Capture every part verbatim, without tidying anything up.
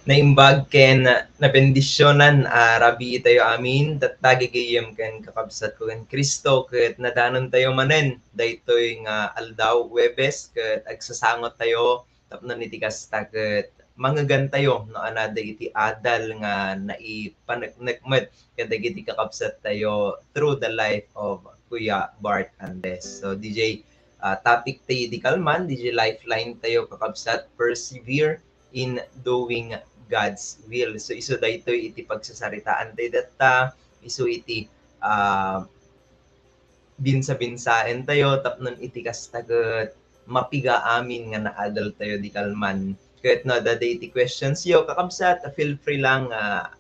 Naimbag ken nabendisionan a rabii tayo amin, tatta, gagayyem ken kakabsatko ken Cristo, ket nadanontayo manen daytoy nga aldaw, Huwebes, ket agsasangottayo tapno iti kasta ket mangegantayo no ania dagiti adal nga naipaneknek met kadagiti kakabsattayo through the life of Kuya Bart Andres. So, D J, ah, topic tayo idi kalman, D J lifeline tayo, kakabsat, persevere in doing God's will. So, isu daytoy iti pagsasaritaan tayo tatta, isu iti, ah, binsa-binsaen tayo, tapno iti kasta ket mapiga amin nga naadal tayo di kalman. Ket no, adda iti questions yo, kakabsat, feel free lang, ah,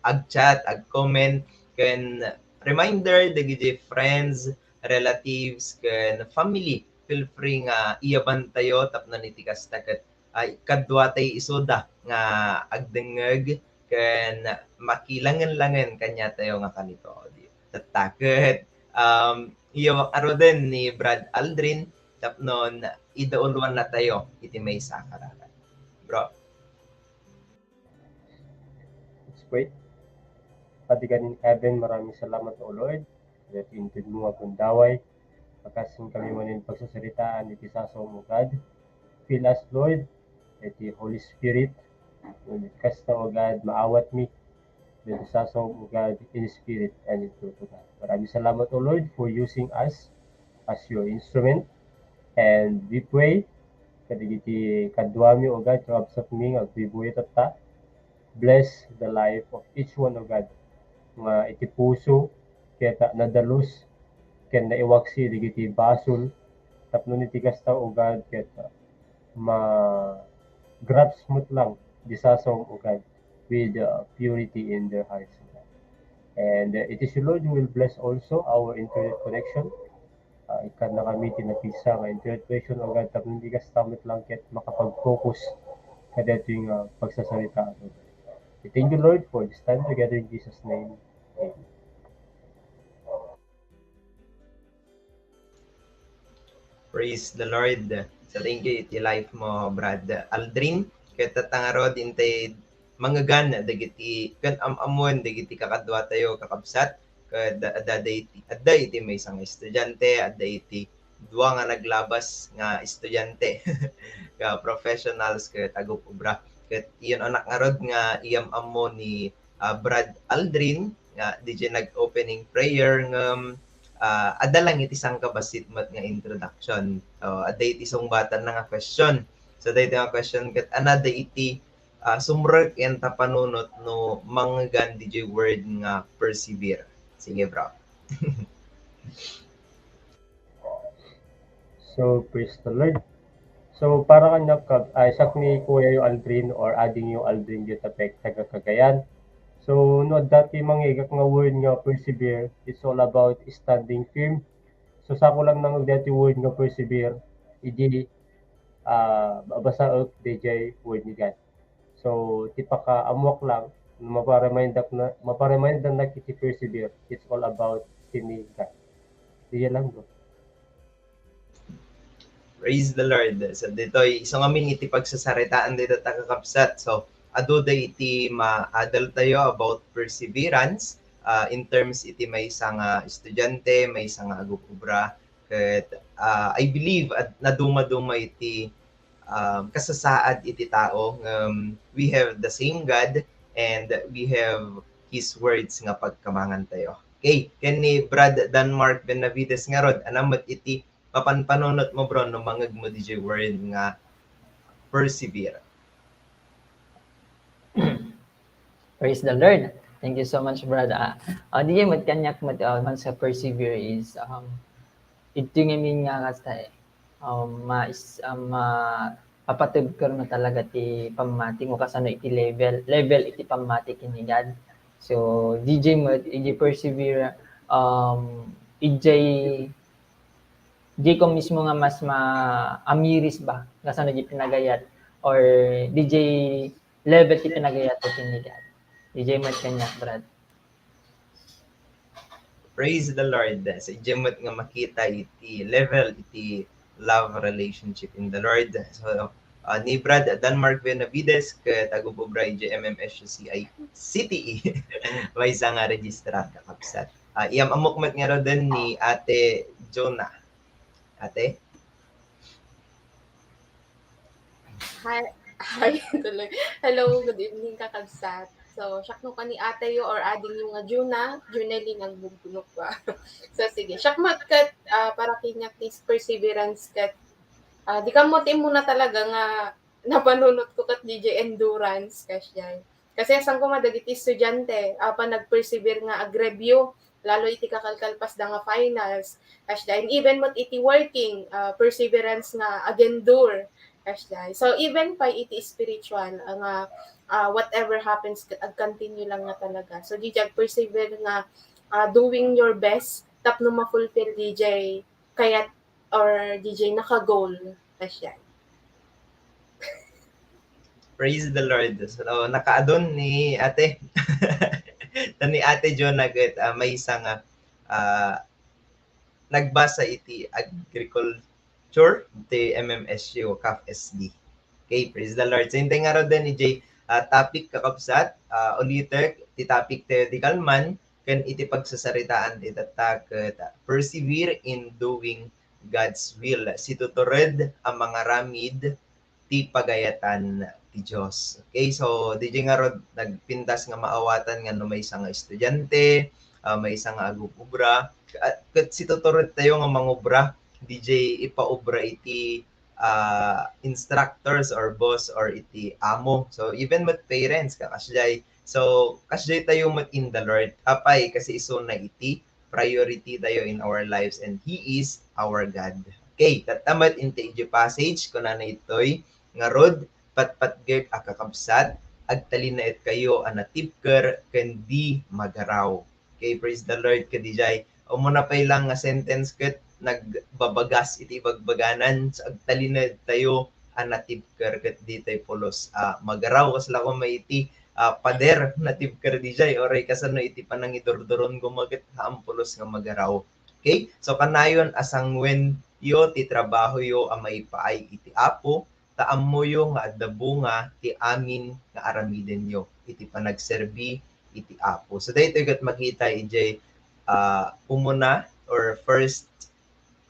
ag-chat, ag-comment, ken reminder, dagiti friends, relatives, ken family, feel free nga iyaban tayo tapno iti kasta ket, ah, kadua tayo isuda nga agdengngeg ken makilangen-langen kaniatayo nga kanito. Tatta ket, um, iyawak ngaruden ni Brad Aldrin tapno idauloannatayo iti maysa a kararag. Bro. Let's pray. Father God in heaven, maraming salamat, O Lord, iti inted mo nga gundaway. Pagkasin kami manen pagsasaritaan iti sasaom, O God. Fill us, Lord, iti Holy Spirit. Kasta, O God, maawat mi iti sasaom, O God, in spirit and in truth, O God. Maraming salamat, O Lord, for using us as your instrument. And we pray kadagiti kaduami, O God, kakabsatmi nga agbuybuyat tatta. Bless the life of each one, O God, nga iti puso ket nadalus ken naiwaksi dagiti basol tapno iti kasta, O God, ket ma-grasp met lang di sasaom, O God, with, uh, purity in their hearts, O God. And, uh, it is you, Lord, who will bless also our internet connection. Ah, ikkanna kami ti napigsa nga internet connection, O God, tapno iti kasta met lang ket makapag-focus kadaytoy nga pagsasaritaan, O God. We thank you, Lord, for this time together in Jesus' name. Amen. Praise the Lord. So, thank you iti life mo, Brad Aldrin. Ket tatta ngarud, intay mangegan dagiti ken am-ammon dagiti kakaduatayo, kakabsat, ket adda iti, adda iti maysa nga estudiante, adda iti dua nga naglabas nga estudiante, nga professionals ket agub-ubra. Ket iyan anak ngarud nga iyam-ammo ni, ah, Brad Aldrin nga D J nag-opening prayer ngem, ah, adda lang iti sangkabassit met nga introduction. So, adda iti sungbatanna nga question. So, daytoy nga question ket ania daydi ah, sumrek ken ta panunot no mangngegan daydiay word nga persevere. Sige, bro. So, praise the Lord. So, para kaniak, kab-, ay, siak ni Kuya yo Aldrin or Ading yo Aldrin yo tapek, taga Cagayan. So, no adda ti mangngegak nga word nga persevere, it's all about standing firm. So, sako lang nang daytoy word nga persevere, idi, ah, babasaek daydiay word ni God. So, ti pakaammoak lang, no maparemindak na, maparemindak na iti persevere, it's all about standing firm. Diay lang, bro. Praise the Lord. So, ditoy, isu ngamin iti pagsasaritaan ditoy, kakabsat. So, adu daydi maadal tayo about perseverance, ah, in terms iti maysa nga estudiante, maysa nga agub-ubra. Ket, ah, I believe, at nadumaduma iti um, kasasaad iti tao, ngem we have the same God and we have His words nga pagkamangan tayo. Okay, ken ni Brad Denmark Benavides ngarud, ania met iti mapan panunot mo, bro, no mangngeg mo daydiay word nga persevere? Praise the Lord. Thank you so much, Brad. Ah, ah, diay met kaniak met, ah, once a persevere is, um, iti ngamin nga kasta, eh, um, ma-, is, um, ma-, papatugkor mo talaga ti pammati mo kasano iti level, level iti pammati ken ni God. So, diay met, iti persevere, um, idiay, diay ko mismo nga mas ma-, amiris ba, kasano diay pinagayat, or diay level ti pinagayat ko ken ni God. Diay met kaniak, Brad. Praise the Lord. So, diay met nga makita iti level iti love relationship in the Lord. So, Ah, ni Brad Danmar Benavides ket agub-ubra idiay M M S U C I C T E. Maysa nga registrar, kakabsat. Ah, iam-ammok met ngaruden ni Ate Jonah. Ate? Hi. Hi, tuloy. Hello, good evening, kakabsat. So, siak no kani ate yo or ading yo nga Juna, Junelin ang bugbunok ba? So, sige. Siak met ket, ah, para kaniak ti perseverance ket, ah, di kammo ti immuna talaga nga napanunot ko ket diay endurance, kasdiay. Kasi saan koma dagiti estudiante, apan nag-persevere nga ag-review, lalo iti kakalkalpasda nga finals, kasdiay. And even met iti working, ah, perseverance nga ag-endure, kasdiay. So, even pay iti spiritual, ah, nga, ah, whatever happens, ag-continue lang nga talaga. So, diay ag-persevere nga, ah, doing your best tapno ma-fulfill diay kayat or diay naka-goal, kasdiay. Praise the Lord. So, nakaadun ni Ate. Ta ni Ate Jonah ket, ah, maysa nga, ah, nagbasa iti agriculture ti M M S U, CAF S D. Okay, praise the Lord. So, intay ngaruden idiay, ah, topic, kakabsat, ah, ulitek, ti topic tayo di kalman, ken iti pagsasaritaan ti tatta ket, ah, persevere in doing God's will. Situtured a mangaramid ti pagayatan ti Dios. Okay, so diay ngarud nagpintas nga maawatan nga no maysa nga estudiante, ah, maysa nga agub-ubra, ah, ket situtured tayo nga mangubra, diay ipaubra iti, ah, instructors or boss or iti amo. So even met parents, kakasdiay. So kasdiay tayo met in the Lord. Apay, kasi isuna iti priority tayo in our lives, and He is our God. Okay, tatta met inti idiay passage, kunana itoy, ngarud, patpatgek a kakabsat, agtalinaetkayo a natibker ken di magaraw. Okay, praise the Lord, kadijay. Umuna pay lang nga sentence ket nagbabagas iti ibagbaganan, so agtalinaedtayo a natibker ket di tayo pulos a magaraw. Kasla koma iti, ah, pader, natibker dijay, oray kasano iti panangidurduron koma ket haan pulos nga magaraw. Okay? So, kanayon a sanguenyo ti trabahoyo a maipaay iti Apo, ta ammoyo nga adda bunga ti amin nga aramidenyo iti panagserbi iti Apo. So, daytoy ket makita idiay, ah, umuna or first,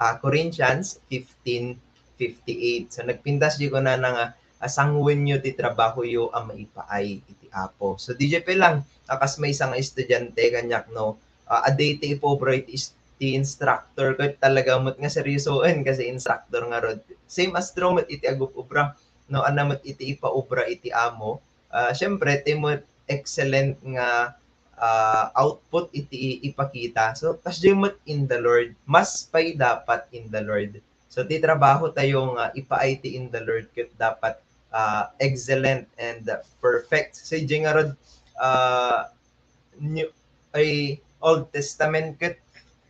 ah, Corinthians fifteen fifty-eight. So, nagpintas diay kunana nga, ah, sanguenyo ti trabahoyo a maipaay iti Apo. So, diay pay lang, ah, kas maysa nga estudiante kaniak no, ah, adda iti ipaubra iti is-, ti instructor ket talaga met nga seryosoen kasi instructor ngarud. Same as true met iti agub-ubra, no, ania met iti ipaubra iti amo. Ah, siyempre, ti met excellent nga, ah, output iti ipakita. So, kasdiay met in the Lord, mas pay dapat in the Lord. So, ti trabaho tayo nga ipaay ti in the Lord ket dapat, ah, excellent and perfect. So, diay ngarud, ah, New, ay, Old Testament ket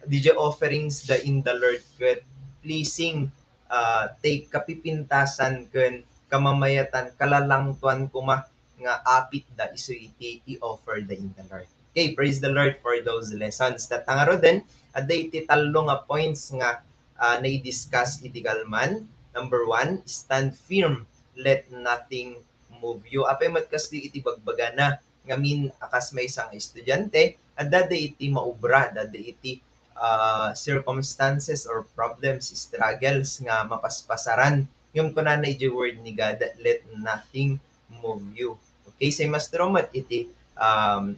diay offerings da in the Lord ket pleasing, ah, ti kapipintasan ken kamamayatan, kalalangtoan koma nga apit da isu iti i-offer da in the Lord. Okay, praise the Lord for those lessons. Tatta ngaruden, adda iti tallo nga points nga, ah, nai-discuss iti kalman. Number one, stand firm, let nothing move you. Apay met kasdi iti bagbagana ngamin a kas maysa nga estudiante, adda da iti maubra, adda iti, ah, circumstances or problems, struggles nga mapaspasaran. Ngem kunana iti word ni God, "Let nothing move you." Okay, same as true met iti, um,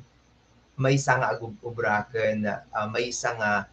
maysa nga agub-ubra ken, ah, maysa nga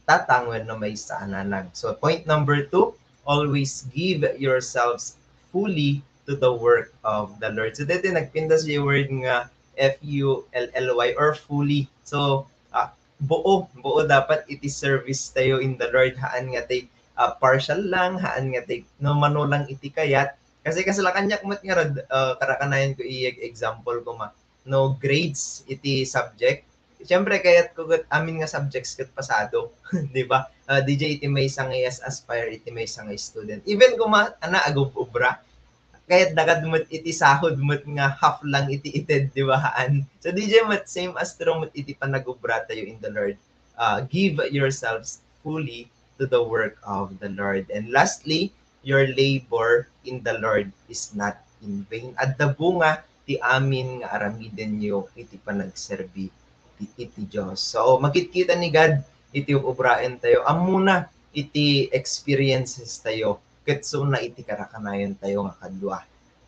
tatang wenno maysa a nanag. So, point number two, always give yourselves fully to the work of the Lord. So, daytoy nagpintas diay word nga F U L L Y or fully. So, ah, buo, buo dapat iti service tayo in the Lord. Haan nga ti, ah, partial lang, haan nga ti no mano lang iti kayat. Kasi kasla kaniak met ngarud, ah, karakanayon ko iyag example koma, no, grades iti subject. Siyempre, kayat ko ket amin nga subjects ket pasado, di ba? Ah, diay iti maysa nga yes aspire, iti maysa nga student. Even koma, ana, agub-ubra, kayat da kad met iti sahod met nga half lang iti ited, di ba, haan? So, diay met same as true met iti panagubra tayo in the Lord. Ah, give yourselves fully to the work of the Lord. And lastly, your labor in the Lord is not in vain. Adda bunga ti amin nga aramidenyo iti panagserbi ti, iti Dios. So, makitkita ni God iti ubraentayo. Ammona iti experiences tayo. Ket suna iti karakanayon tayo nga kadua.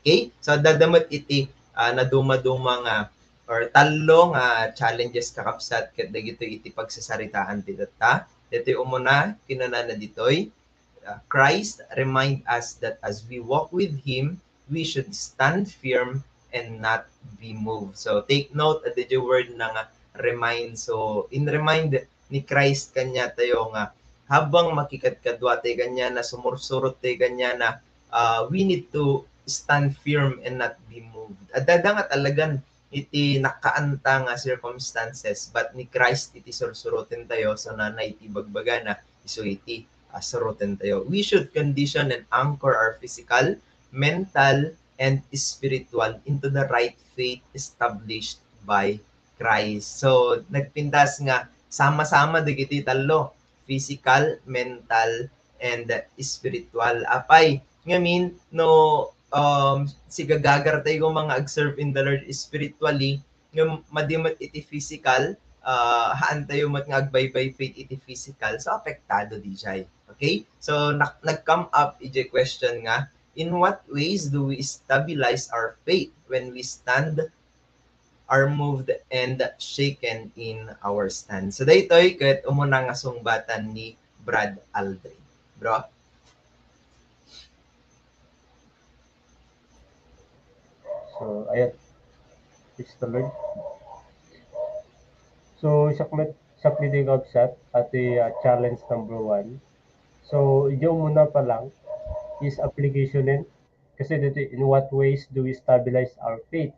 Okay? So, adda met iti, ah, nadumaduma nga or tallo nga challenges, kakabsat, ket dagitoy iti pagsasaritaan ti tatta. Ditoy umuna, kinunana ditoy, uh, Christ remind us that as we walk with Him, we should stand firm and not be moved. So, take note, adda diay word na nga remind. So, in remind ni Christ kaniatayo nga habang makikadkadua tayo kaniana, sumursurot tayo kaniana, uh, we need to stand firm and not be moved. Adda nga talagan iti nakaanta nga circumstances, but ni Christ iti sursuroten tayo, so nana iti bagbagana, isu iti, ah, suroten tayo. We should condition and anchor our physical, mental, and spiritual into the right faith established by Christ. So, nagpintas nga sama-sama dagiti tallo, physical, mental, and spiritual. Apay, ngamin, no, um, sigagagar tayo nga ag-serve in the Lord spiritually, nga madi met iti physical, ah, haan tayo met nga agbaybay faith iti physical, so apektado diay. Okay? So, nak-, nag-come up iti question nga, in what ways do we stabilize our faith when we stand, are moved, and shaken in our stand? So, daytoy ket umuna nga sungbatan ni Brad Aldrin. Bro? So, ayan. Praise the Lord. So, saklit, saklit yung kabsat, ati, ah, challenge number one. So, idiay umuna pa lang is application in, kasi dito, in what ways do we stabilize our faith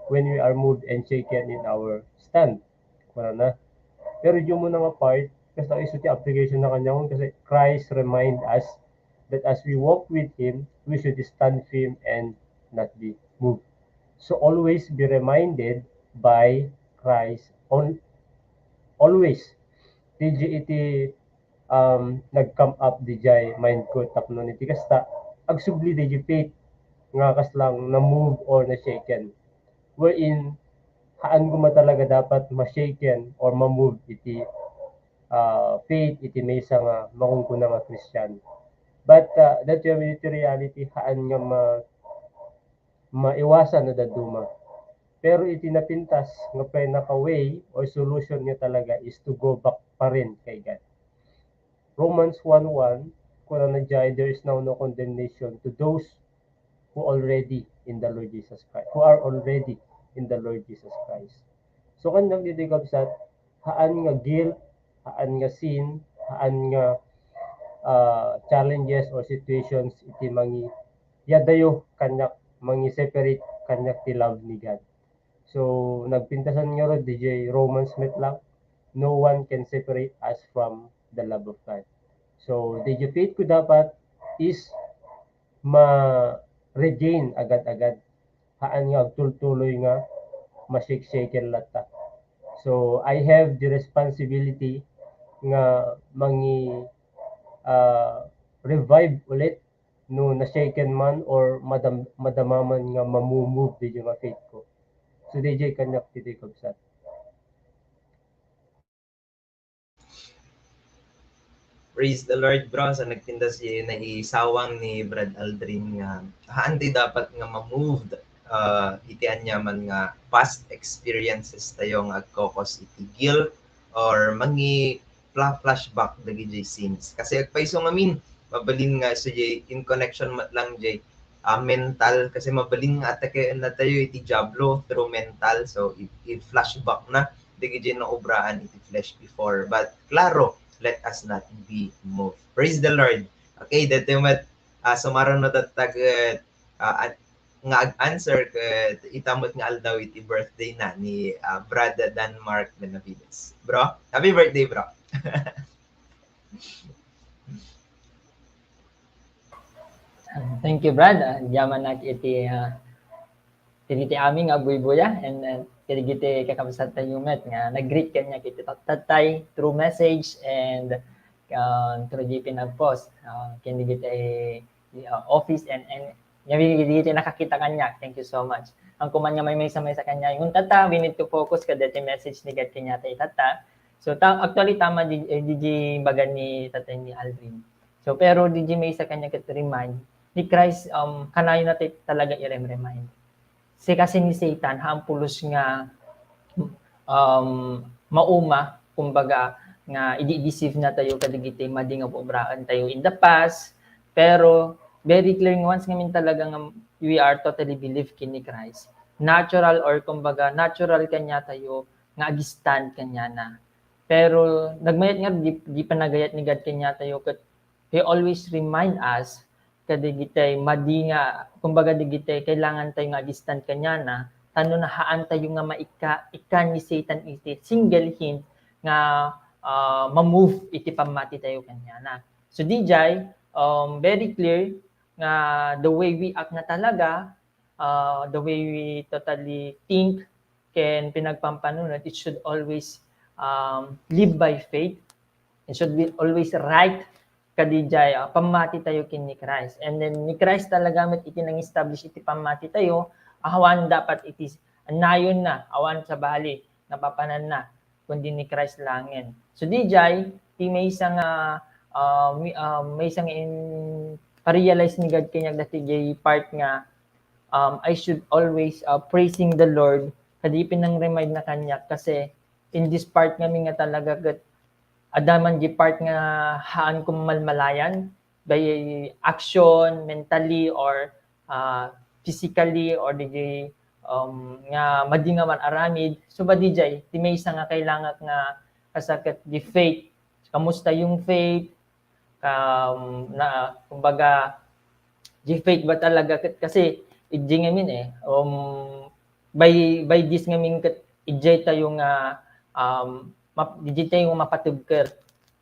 when we are moved and shaken in our stand? Wala na. Pero idiay umuna nga part, kasi isu ti application na kaniaon, kasi Christ remind us that as we walk with Him, we should stand firm and not be moved. So always be reminded by Christ on always. Diay iti, um, nag-come up diay mind ko tapno iti kasta, agsubli diay faith nga kasla na-move or na-shaken. Wherein, haan koma talaga dapat ma-shaken or ma-move iti, ah, faith iti maysa nga makunkuna nga Kristiano. But, ah, that reality, reality, haan nga ma-, maiwasan a dadduma. Pero iti napintas nga pinaka way or solution nga talaga is to go back pa rin kay God. Romans one one, kunana diay, "There is now no condemnation to those who already in the Lord Jesus Christ, who are already in the Lord Jesus Christ." So, kaniak ditoy kabsat, haan nga guilt, haan nga sin, haan nga, ah, challenges or situations iti mangi-, yadayo kaniak, mangi-separate kaniak ti love ni God. So, nagpintasan ngarud diay Romans met lang, "No one can separate us from the love of God." So, diay faith ko dapat is ma-regain agad-agad. Haan nga agtultuloy nga ma-shake-shaken latta. So, I have the responsibility nga mangi-, ah, revive ulit no na-shaken man or madam-, madama man nga mamu-move diay nga faith ko. So, diay kaniak ditoy kabsat. Praise the Lord, bro. So, nagpintas diay naisawang ni Brad Aldrin nga haan ti dapat nga ma-moved, ah, iti aniaman nga past experiences tayo nga agkokos iti guilt or mangi-, fla-, flashback dagiti sins. Kasi agpayso ngamin, mabalin nga isu diay in connection met lang diay, ah, mental, kasi mabalin nga atake-, natayo iti Diablo through mental. So, i-, i-flashback na dagiti naobraan iti flesh before. But, klaro, let us not be moved. Praise the Lord. Okay, daytoy met, ah, sumaruno tatta ket, ah, at, nga ag-answer ket ita met nga aldaw iti birthday na ni, ah, Brad Denmark Benavides. Bro, happy birthday, bro. Thank you, Brad. Ah, diay manak iti, ah, iti, iti amin nga buybuya, and, and iti kakabsat tayo met nga nag-greet kaniak iti tat-, tattay through message and, ah, through diay pinag-post. Ah, ken dagiti the, uh, office and, and nga, di, di, di nakakita kaniak. Thank you so much. Ang kuman nga maymaysa-maysa kaniak. Yung tata, we need to focus kadagiti message ni God kaniatayo, tata. So, ta-, actually, tama di, eh, di, di baga ni tatay ni Aldrin. So, pero di, di maysa kaniak ket remind, ni Christ, um, kanayon na ti-, talaga i-remind. Si kasi ni Satan, haan pulos nga, um, mauma, kumbaga, nga idi-deceive natayo kadagiti madi nga obraentayo in the past. Pero very clear nga once ngamin talaga nga we are totally believe ken ni Christ, natural or kumbaga natural kaniatayo nga ag-stand kaniana. Pero nagmayat nga di, di panagayat ni God kaniatayo ket He always remind us kadagiti madi nga, kumbaga, dagiti kailangan tayo nga ag-stand kaniana, ta no haan tayo nga maika-, ikkan ni Satan iti single hand nga, ah, ma-move iti pammati tayo kaniana. So, D J, um, very clear nga the way we act na talaga, ah, the way we totally think ken pinagpampanunot, it should always, um, live by faith. It should be always right kadi jay, ah, pammati tayo ken ni Christ. And then ni Christ talaga met iti nang-establish iti pammati tayo, awan dapat iti nayon na, awan sabali, napapanan na, kundi ni Christ langen. So, D J, ti maysa nga, ah, mi-, ah, maysa nga in-, pa-realize ni God kaniak dati jay part nga, um, I should always, ah, praising the Lord. Kadi pinang-remind na kaniak kasi in this part ngamin nga talaga ket adda man di part nga haan ko malmalayan by action, mentally, or, ah, physically, or di, um, nga madi nga man-aramid. So, ba, D J, ti maysa nga kailangak nga kasaket di faith. Kamusta yung faith? Um, na, kumbaga, di faith ba talaga ket kasi idi ngamin, eh, um, by, by this ngamin ket idi tayo nga, um, map-, idi tayo nga mapatibker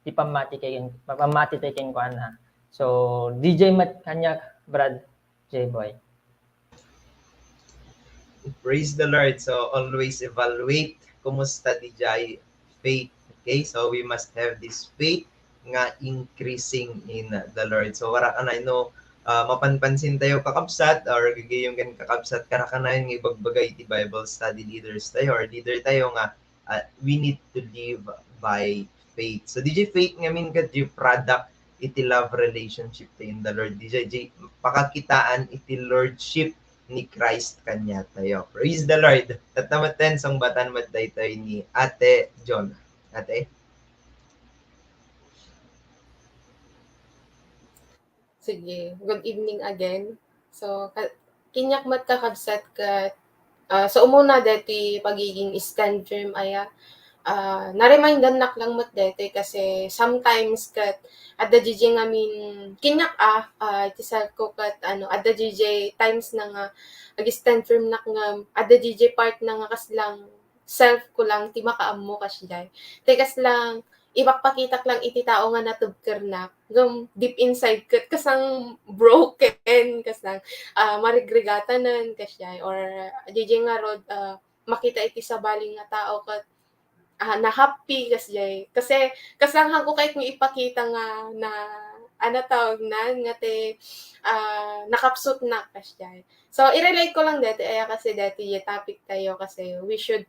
ti pammati kay, pammati tayo kenkuana. So, D J met kaniak, Brad J-Boy. Praise the Lord. So, always evaluate kumusta di jay faith. Okay? So, we must have this faith nga increasing in the Lord. So, wara ka na, you know, ah, mapanpansin tayo, kakabsat, or gagayong kan kakabsat, kara ka na yun nga ibagbaga iti Bible study leaders tayo or leader tayo nga, ah, we need to live by faith. So, di jay faith ngamin ket di product iti love relationship tayo in the Lord. Di jay, di pakakitaan iti lordship ni Christ kaniatayo. Praise the Lord. Tatta metten, sungbatan met daytoy ni Ate Jonah. Ate? Sige, good evening again. So, ka-, kaniak met kakabsat ket, ah, sa umuna deti pagiging stand firm aya, ah, na-remindannak lang met deti kasi sometimes ket adda di jay ngamin kaniak, ah, ah, iti self ko ket ano, adda di jay times na nga ag-stand firm nak ngem adda di jay part na nga kaslang self ko lang ti makaammo kasdiay. Ti kaslang ipakpakitak lang iti tao nga natibkernak. Ngem deep inside ket kasang broken, kaslang, ah, marigrigatanen, kasdiay. Or, di jay ngarud, ah, makita iti sabali nga tao ket, ah, na-happy, kasdiay. Kasi, kaslang haanko kayat nga ipakita nga na, ano tawag nan, nga ti, ah, nakapsutnak, kasdiay. So, i-relate ko lang deti, aya kasi deti, yung topic tayo kasi we should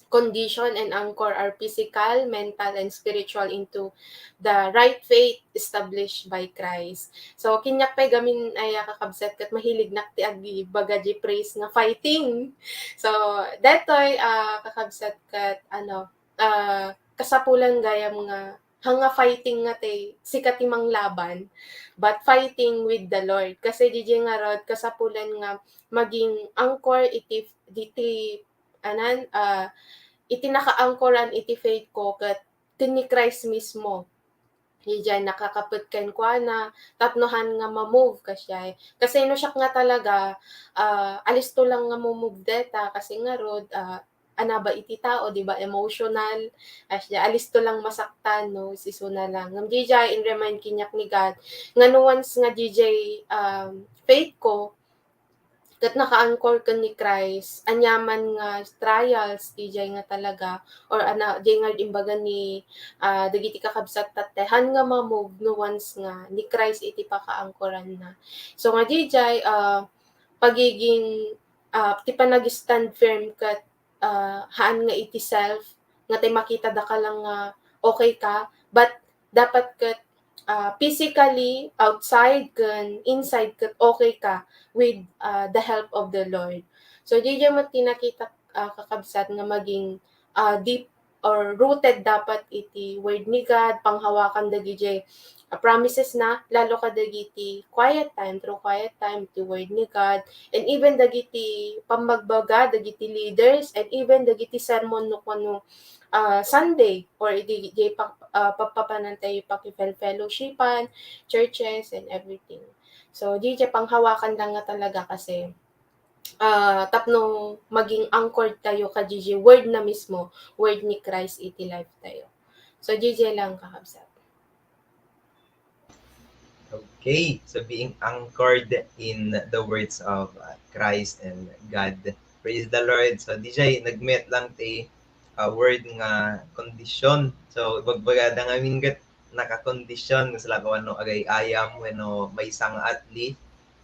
condition and anchor our physical, mental, and spiritual into the right faith established by Christ. So, kaniak pay gamin aya kakabsat ket mahilignak ti agbaga di phrase nga fighting. So, detoy, ah, kakabsat ket, ano, ah, kasapulan gayam nga, ha nga fighting nga ti, sika ti manglaban, but fighting with the Lord. Kasi di jay ngarud, kasapulan nga maging anchor iti, diti anan, ah, iti nakaangkoran iti faith ko ket ken ni Christ mismo. Idiay nakakapet kenkuana tapno han nga ma-move kasdiay. Kasi no siak nga talaga, ah, alisto lang nga mo-move deta kasi ngarud, ah, anaba iti tao, di ba, emotional. Kasdiay, alisto lang masaktan, no, isuna lang. Ngem didiay, in-remind kaniak ni God, nga no once nga didiay, um, faith ko, ket naka-anchor ken ni Christ, aniaman nga trials, dijay nga talaga, or ana, dijay nga imbaga ni, ah, dagiti kakabsat, tattehan nga ma-move no once nga ni Christ iti paka-anchoranna. So nga dijay, ah, pagiging, ah, ti panag-stand firm ket, ah, haan nga iti self, nga tay makita daka lang nga okay ka, but dapat ket, ah, physically, outside, ken inside ket okay ka with, ah, the help of the Lord. So, diay met ti nakita, ah, kakabsat nga maging, ah, deep or rooted dapat iti word ni God, panghawakan dagiti, ah, promises na, lalo kadagiti quiet time, through quiet time, iti word ni God, and even dagiti pammagbaga, dagiti leaders, and even dagiti sermon no kuano, ah, Sunday, or iti, iti pa-, ah, papapanantayo pakifel-fellowshipan, churches, and everything. So, diay panghawakan lang nga talaga kasi, ah, tapno maging anchored tayo kadiay word na mismo, word ni Christ iti life tayo. So, diay lang, kakabsat. Okay, so being anchored in the words of, uh, Christ and God. Praise the Lord. So, diay nagmet lang ti, uh, word nga condition. So, ibagbagada ngamin ket nakakondisyon, kasla ko ano, agay-ayam, wenno maysa nga athlete.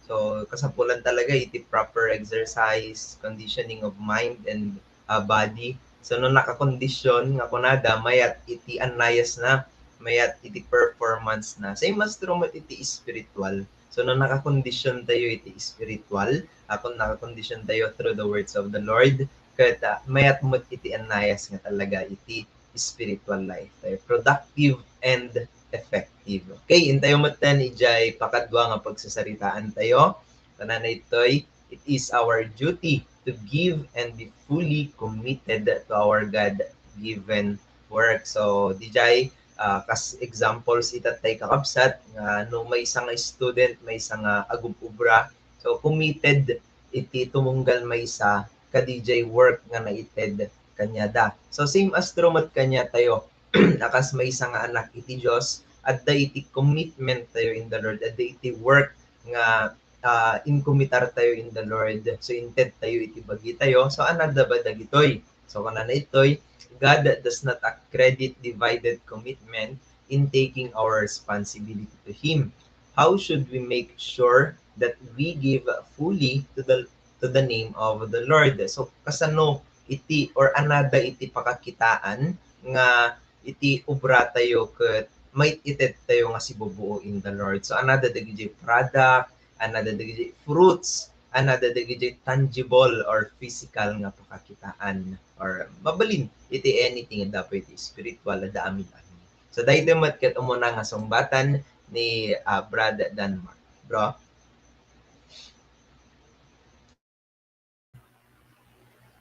So, kasapulan talaga iti proper exercise, conditioning of mind and, uh, body. So, no nakakondisyon nga kunada, mayat iti annayas na, mayat iti performance na. Same as true met iti spiritual. So, no nakakondisyon tayo iti spiritual, ah, kun nakakondisyon tayo through the words of the Lord, ket, ah, mayat met iti annayas nga talaga iti spiritual life tayo. Productive and effective. Okay, intayo met ten ijay pakadua nga pagsasaritaan tayo. Kunana ditoy, it is our duty to give and be fully committed to our God-given work. So, dijay, ah, kas examples ita tay kakabsat nga no maysa nga student, maysa nga agub-ubra, so committed iti tumunggal maysa kadijay work nga naited kaniada. So same as true met kaniatayo, a kas maysa nga anak iti Dios, adda iti commitment tayo in the Lord, adda iti work nga, ah, inkumitar tayo in the Lord. So inted tayo iti bagi tayo. So anada ba dagitoy? So kunana itoy, God does not accredit divided commitment in taking our responsibility to Him. How should we make sure that we give fully to the, to the name of the Lord? So kasano iti or anada iti pakakitaan nga iti obra tayo ket maited tayo nga sibubuo in the Lord? So anada dagiti product, anada dagiti fruits, anada dagiti tangible or physical nga pakakitaan, or mabalin iti anything, adda pay iti spiritual, adda amin-amin. So daytoy met ket umuna nga sungbatan ni, ah, Brad Denmark. Bro?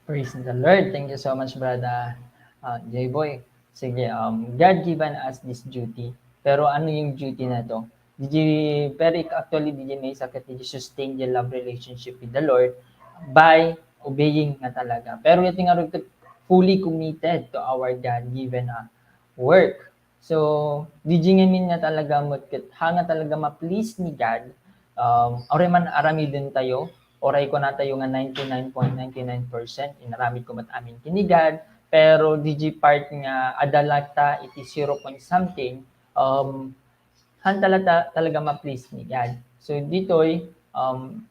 Praise the Lord. Thank you so much, Brother, uh, J-Boy. Sige, um, God given us this duty. Pero ano yung duty na to? Did you, pero ik-, actually, did you may sakit, did you sustain your love relationship with the Lord by obeying na talaga? Pero ito nga, fully committed to our God-given, uh, work. So, did you ngamin nga talaga met ket ha nga talaga ma-please ni God, um, uray man aramiden tayo, uray kuna tayo nga ninety-nine point nine nine percent inaramid ko met amin ken ni God, pero did you part nga adda latta iti zero point something, um, han talaga, talaga ma-please ni God. So, ditoy, um,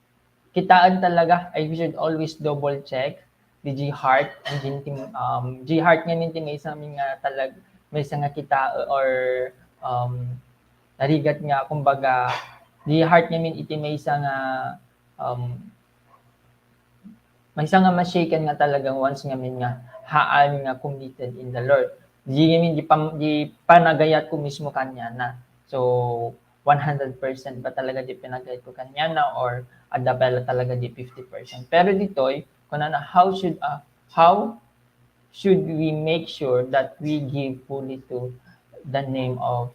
kitaen talaga, I should always double check the G heart, and then, um, G heart ngamin ti maysa nga talag-, maysa nga kita or, um, narigat nga, kumbaga, G heart ngamin iti maysa nga, um, maysa nga ma-shaken nga talagang once ngamin nga haan nga committed in the Lord. Di ngamin, di pam-, di panagayat ko mismo kaniana. So, one hundred percent ba talaga di pinagayat ko kaniana, or adda ba talaga di fifty percent? Pero ditoy, kunana, how should, uh, how should we make sure that we give fully to the name of,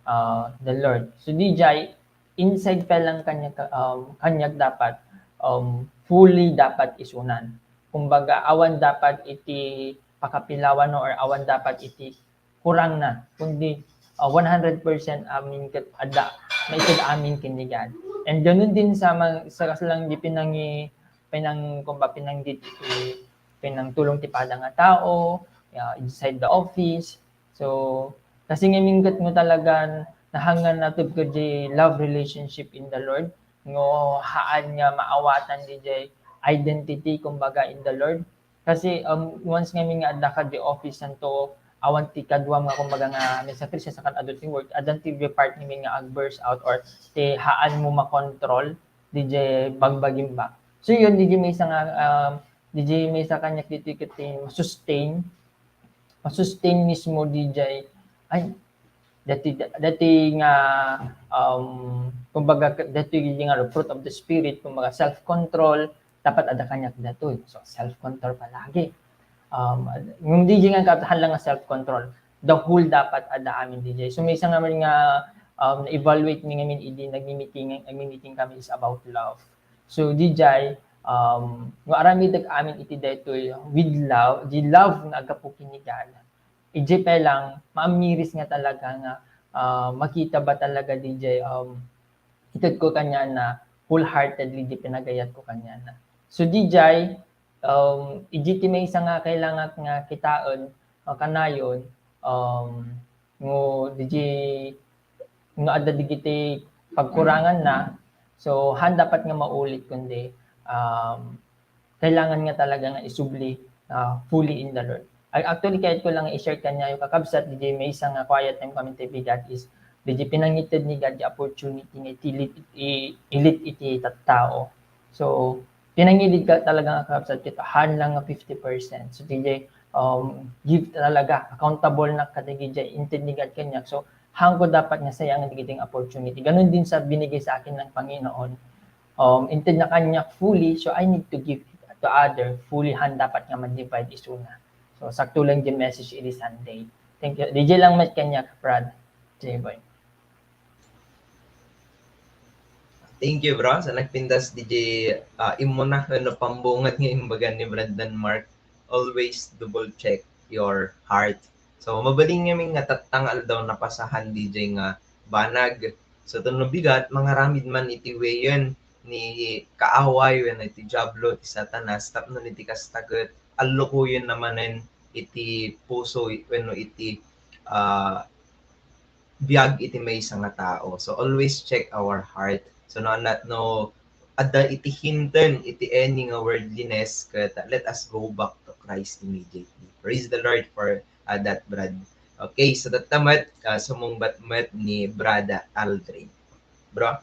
uh, the Lord? So, dijay, inside pa lang kaniak, um, kaniak dapat, um, fully dapat isunan. Kumbaga, awan dapat iti pakapilawan or awan dapat iti kurang na, kundi, uh, one hundred percent amin ket adda, maited amin ken ni God. And ganun din sa mga, sa kaslang di pinangi-, pinang-, kumbaga, pinanggit iti pinangtulong ti pada nga tao, ah, inside the office. So, kasi ngamin ket no talagan nahangan natib ket di love relationship in the Lord, no haan nga maawatan di jay identity, kumbaga, in the Lord. Kasi, um, once ngamin nga adda ka di office, santo, awan ti kaduam nga, kumbaga, nga may sacrifice sa kan adu ti work, addan ti part ngamin nga ag-burst out or ti haan mo makontrol, di jay bagbagim ba. So, yun, di jay maysa nga, um, di jay maysa kaniak ditoy ket ti masustain, masustain mismo di jay, ay, dati, dati nga, um, kumbaga, dati nga fruit of the Spirit, kumbaga, self-control, dapat adda kaniak datoy. So, self-control palagi. Um, ngem di jay nga kaaptan lang nga self-control. The whole dapat adda amin di jay. So, maysa ngamin nga, um, na-evaluate mi ngamin idi nagmi-meeting, nagmi-meeting kami is about love. So, di jay, um, no aramidek amin iti daytoy with love, di love nga aggapu ken ni God. Idiay pay lang, maamiris nga talaga nga, ah, makita ba talaga di jay, um, ited ko kaniana, wholeheartedly di pinagayat ko kaniana. So, di jay, um, idi ti maysa nga kailangan nga kitaen, ah, kanayon, um, no, di jay, no adda digiti pagkuranganna, so, haan dapat nga maulit, kundi, um, kailangan nga talaga nga isubli, ah, fully in the Lord. Ac-, actually, kayat ko lang i-share kaniayo, kakabsat, di jay maysa nga quiet time kami ti bigat is, di jay pinangited ni God ti opportunity nga iti-lead, i-, i-lead iti tattao. So, pinangilid ka talaga nga kakabsat, ket haan lang nga fifty percent. So, di jay, um, give talaga, accountable na kadagiti inted ni God kaniak. So, haan ko dapat nga sayangan dagiti opportunity. Ganun din sa binigay sa akin ng Panginoon. Um, inted na kaniak fully, so I need to give it to other fully, haan dapat nga ma-divide isuna. So, sakto lang di message idi Sunday. Thank you. Di jay lang met kaniak, Brad Jayboy. Thank you, bro. Sa nagpintas di jay, ah, immuna wenno pambungad nga imbaga ni Brad Mark, always double check your heart. So, mabalin ngamin nga tatta nga aldaw napasahan di jay nga banag. So, no bigat, mangaramid man iti weyen ni kaaway wenno iti Diablo, ti Satanas, tapno iti kasta ket allukoyen na manen iti puso wenno iti, ah, biag iti maysa nga tao. So, always check our heart. So, no, not, no, adda iti hintern iti any nga worldliness, ket let us go back to Christ immediately. Praise the Lord for, uh, that, Brad. Okay, so tatta met, uh, sumungbat met ni Brada Aldrin. Bro?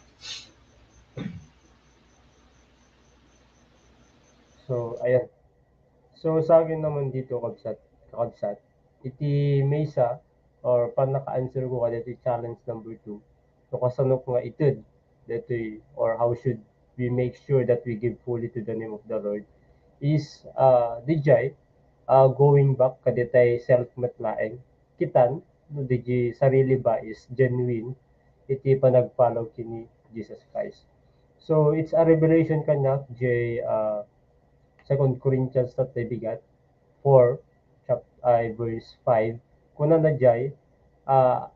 So, ayan. So, sa akin naman dito, kabsat, kakabsat, iti maysa or pannaka-answer ko kadagiti challenge number two, no kasano nga ited daytoy, or how should we make sure that we give fully to the name of the Lord, is, ah, di jay, ah, going back kadagiti self met laeng, kitan, no, di jay sarili ba is genuine iti panag-follow ken ni Jesus Christ. So, it's a revelation kaniak, jay, ah, Second Corinthians tatta bigat, four, chap-, ay, verse five. Kunana jay, ah,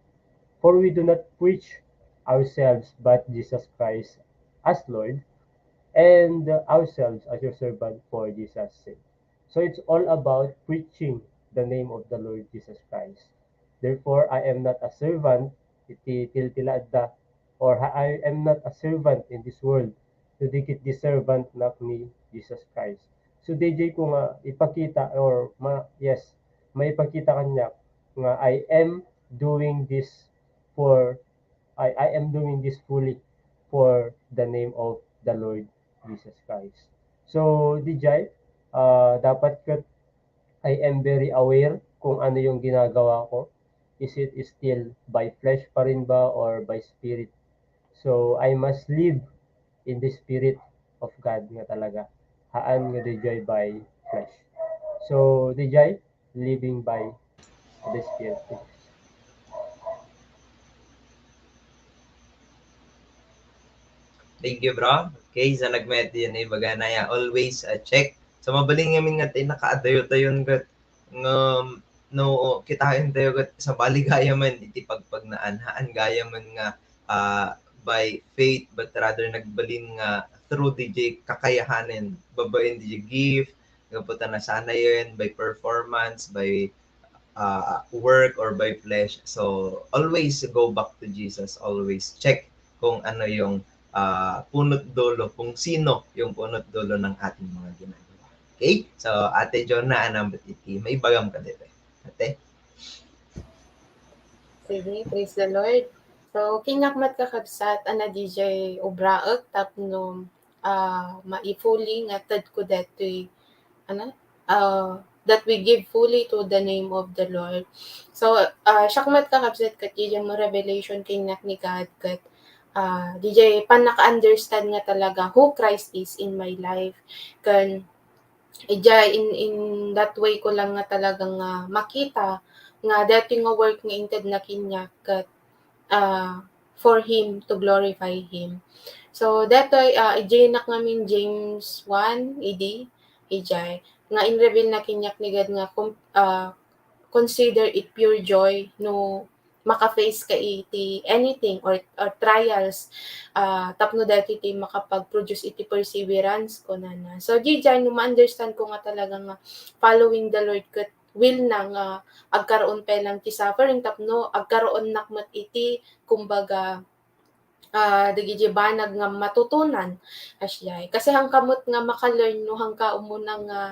"For we do not preach ourselves, but Jesus Christ as Lord, and ourselves as your servant for Jesus' sake." So it's all about preaching the name of the Lord Jesus Christ. Therefore, I am not a servant iti tiltila adda, or ha-, I am not a servant in this world, no di ket di servant nak ni Jesus Christ. So, di jay ko nga ipakita or ma-, yes, maipakita kaniak nga I am doing this for, I, I am doing this fully for the name of the Lord Jesus Christ. So, di jay, ah, dapat ket I am very aware kung ano yung ginagawa ko. Is it still by flesh pa rin ba or by spirit? So, I must live in the spirit of God nga talaga. Haan nga di jay by flesh. So, di jay, living by the Spirit. Thank you, bro. Okay, sa nagmet yan, eh, bagana ya, always, uh, check. So, mabalin ngamin nga ti nakaadayo tayon ket ngem no kitaen tayo ket sabali gayamen iti pagpagnaan, haan gayamen nga, ah, by faith, but rather nagbalin nga through D J kakayahanen, babaen D J gift, gapu ta nasanayen by performance, by, ah, work, or by flesh. So, always go back to Jesus. Always check kung ano yung, ah, punot dulo, kung sino yung punot dulo ng ating mga ginagawa. Okay? So, Ate Jonah, anam iti, maibagam ka dito. Ate? Sige, praise the Lord. So, kinakmat kakabsat, ana, D J, ubraek tapno, ah, maifully nga tedko detoy, ano, ah, that we give fully to the name of the Lord. So, ah, siakmat kakabsat ket idiay mo revelation kinnak ni God ket, ah, D J pannaka-understand nga talaga who Christ is in my life. Ken, idiay in, in that way ko lang nga talaga nga makita nga detoy nga work nga intedna kaniak ket, ah, for Him, to glorify Him. So, detoy, ah, idiay nak ngamin James one, idi, idiay, nga in-reveal na kaniak ni God nga com-, ah, consider it pure joy no maka-face ka iti anything or, or trials, ah, tapno daytoy ti makapag-produce iti perseverance, kunana. So, diay no ma-understand ko nga talaga nga following the Lord ket will na nga agkaroon pay lang ti suffering tapno agkaroonnak met iti, kumbaga, ah, dagiti banag nga matutunan, kasdiay. Kasi hangka met nga maka-learn no hangka umuna nga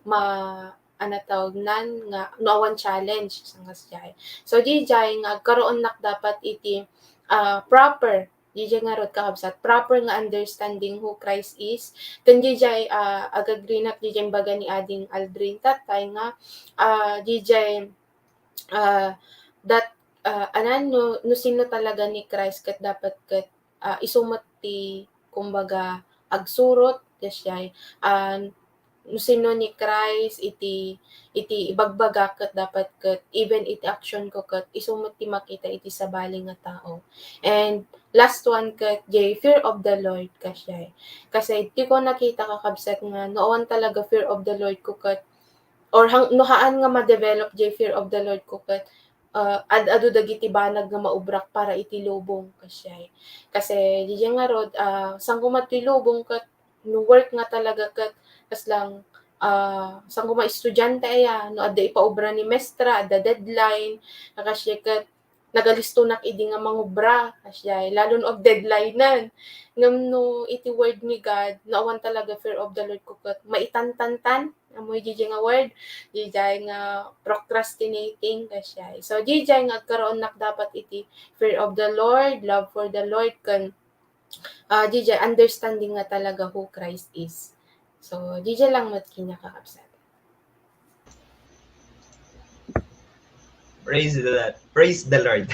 ma-, ano tawag nan, nga no awan challenge, saan kasdiay. So, diay nga agkaroonnak dapat iti, ah, proper, diay ngarud kakabsat, proper nga understanding who Christ is. Ken diay, ah, agagrinak diay baga ni Ading Aldrin tatay nga, ah, diay, ah, that, ah, anan, no, no sino talaga ni Christ ket dapat ket, ah, isu met ti, kumbaga, agsurot, kasdiay, ah, no sino ni Christ iti, iti ibagbaga ket dapat ket even iti action ko ket isu met ti makita iti sabali nga tao. And last one ket diay fear of the Lord, kasdiay. Kasi ti ko nakita kakabsat nga no awan talaga fear of the Lord ko ket or hang-, no haan nga ma-develop diay fear of the Lord ko ket, ah, ad-adu dagiti banag nga maubrak para iti lubong, kasdiay. Kasi diay ngarud, ah, saan ko met ti lubong ket no work nga talaga ket kasla, ah, saan ko met estudiante aya, no adda ipaubra ni mestra, adda deadline, kasdiay ket nagalistonak idi nga mangubra, kasdiay, lalo no ag-deadline-an. Ngem no iti word ni God, no awan talaga fear of the Lord ko ket maitantantan, ammoyo diay nga word, diay nga procrastinating, kasdiay. So, diay nga agkaroonnak dapat iti fear of the Lord, love for the Lord, ken, ah, diay understanding nga talaga who Christ is. So, diay lang met kaniak kakabsat. Praise the, praise the Lord.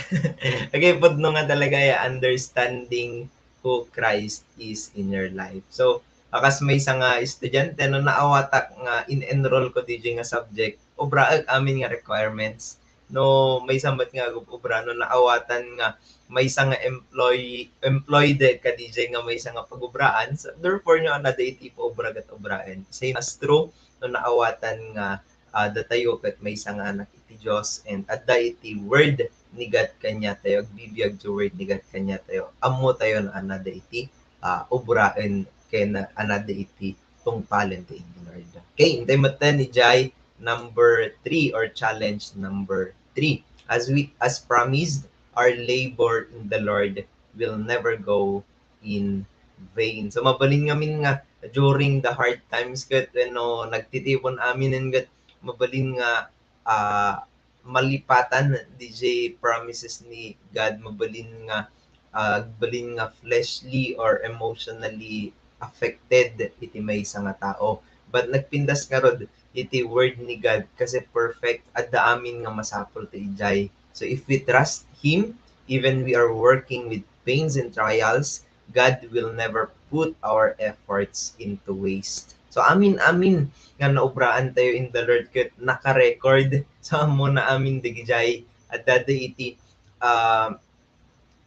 Okay, pudno nga talaga ya understanding who Christ is in your life. So, akas maysa nga estudiante, no, naawatak nga in-enroll ko diay nga subject, ubraek amin nga requirements. No, maysa met nga agub-ubra, no, naawatan nga maysa nga employee, employed ka diay nga maysa nga pagubraan. So, therefore, no, anada iti paubra ket ubraen. Same as true, no, naawatan nga, ah, datayo ket maysa nga anak iti Dios and adda iti word ni God kaniatayo, agbibiag ti word ni God kaniatayo. Ammotayo no anada iti, ah, ubraen ken anada iti tungpalen ti Lord. Okay, intay met ni Jai number three or challenge number three. As we, as promised, our labor in the Lord will never go in vain. So, mabalin ngamin nga during the hard times ket wenno nagtitipon amin ket mabalin nga, ah, malipatan diay promises ni God, mabalin nga, ah, agbalin nga fleshly or emotionally affected iti maysa nga tao. But nagpintas ngarud iti word ni God kasi perfect, adda amin nga masapul ti idiay. So if we trust Him, even we are working with pains and trials, God will never put our efforts into waste. So, amin-amin nga naubraan tayo in the Lord ket naka-record. So, ammona amin dagijay. Adda iti, ah,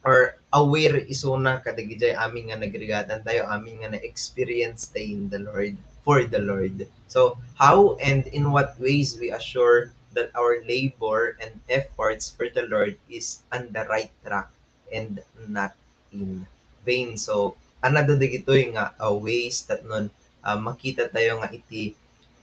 or aware isuna kadagijay amin nga nagrigatan tayo, amin nga na-experience tayo in the Lord, for the Lord. So, how and in what ways we assure that our labor and efforts for the Lord is on the right track and not in vain. So, anada dagitoy nga, ah, ways tapno, ah, makita tayo nga iti,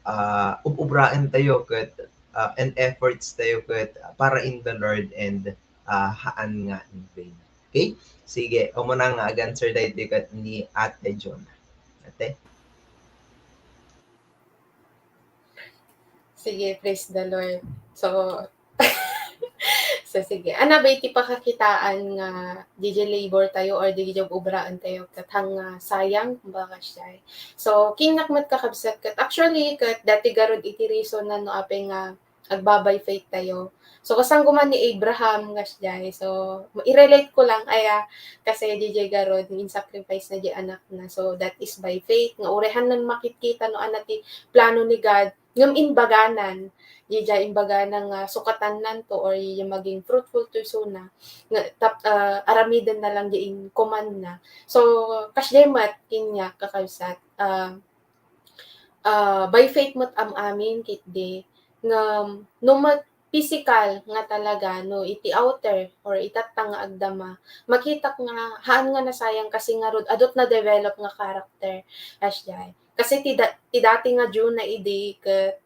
ah, ub-ubraen tayo ket, ah, and efforts tayo ket para in the Lord and, ah, haan nga in vain. Okay? Sige, umuna nga ag-answer daytoy ket ni Ate Jonah. Ate? Sige, praise the Lord. So, so sige. Ana ba iti pakakitaan nga didiay labor tayo or didiay ub-ubraen tayo ket hang nga sayang, kumbaga siya. So, kinnak met kakabsat ket actually ket dati garud iti reason na no apay nga agba-by faith tayo. So, kasanggo man ni Abraham nga siya. So, i-relate ko lang, aya, kasi didiay garud, in-sacrifice na di anak na. So, that is by faith. Nga urehan nan makitkita no ana ti plano ni God, ngem imbaganan, didiay imbaganan nga sukatan nanto or didiay maging fruitful to isuna, nga tap-, ah, aramiden na lang didiay in command na. So, kasdiay met, ken nga, kakabsat, ah, ah, by faith met am-amin, ket di, ngem, no met physical nga talaga, no, iti outer or itatta nga agdama, makitak nga haan nga nasayang kasi ngarud, adut na-develop nga character, kasdiay. Kasi ti da-, ti dati nga Jonah idi ket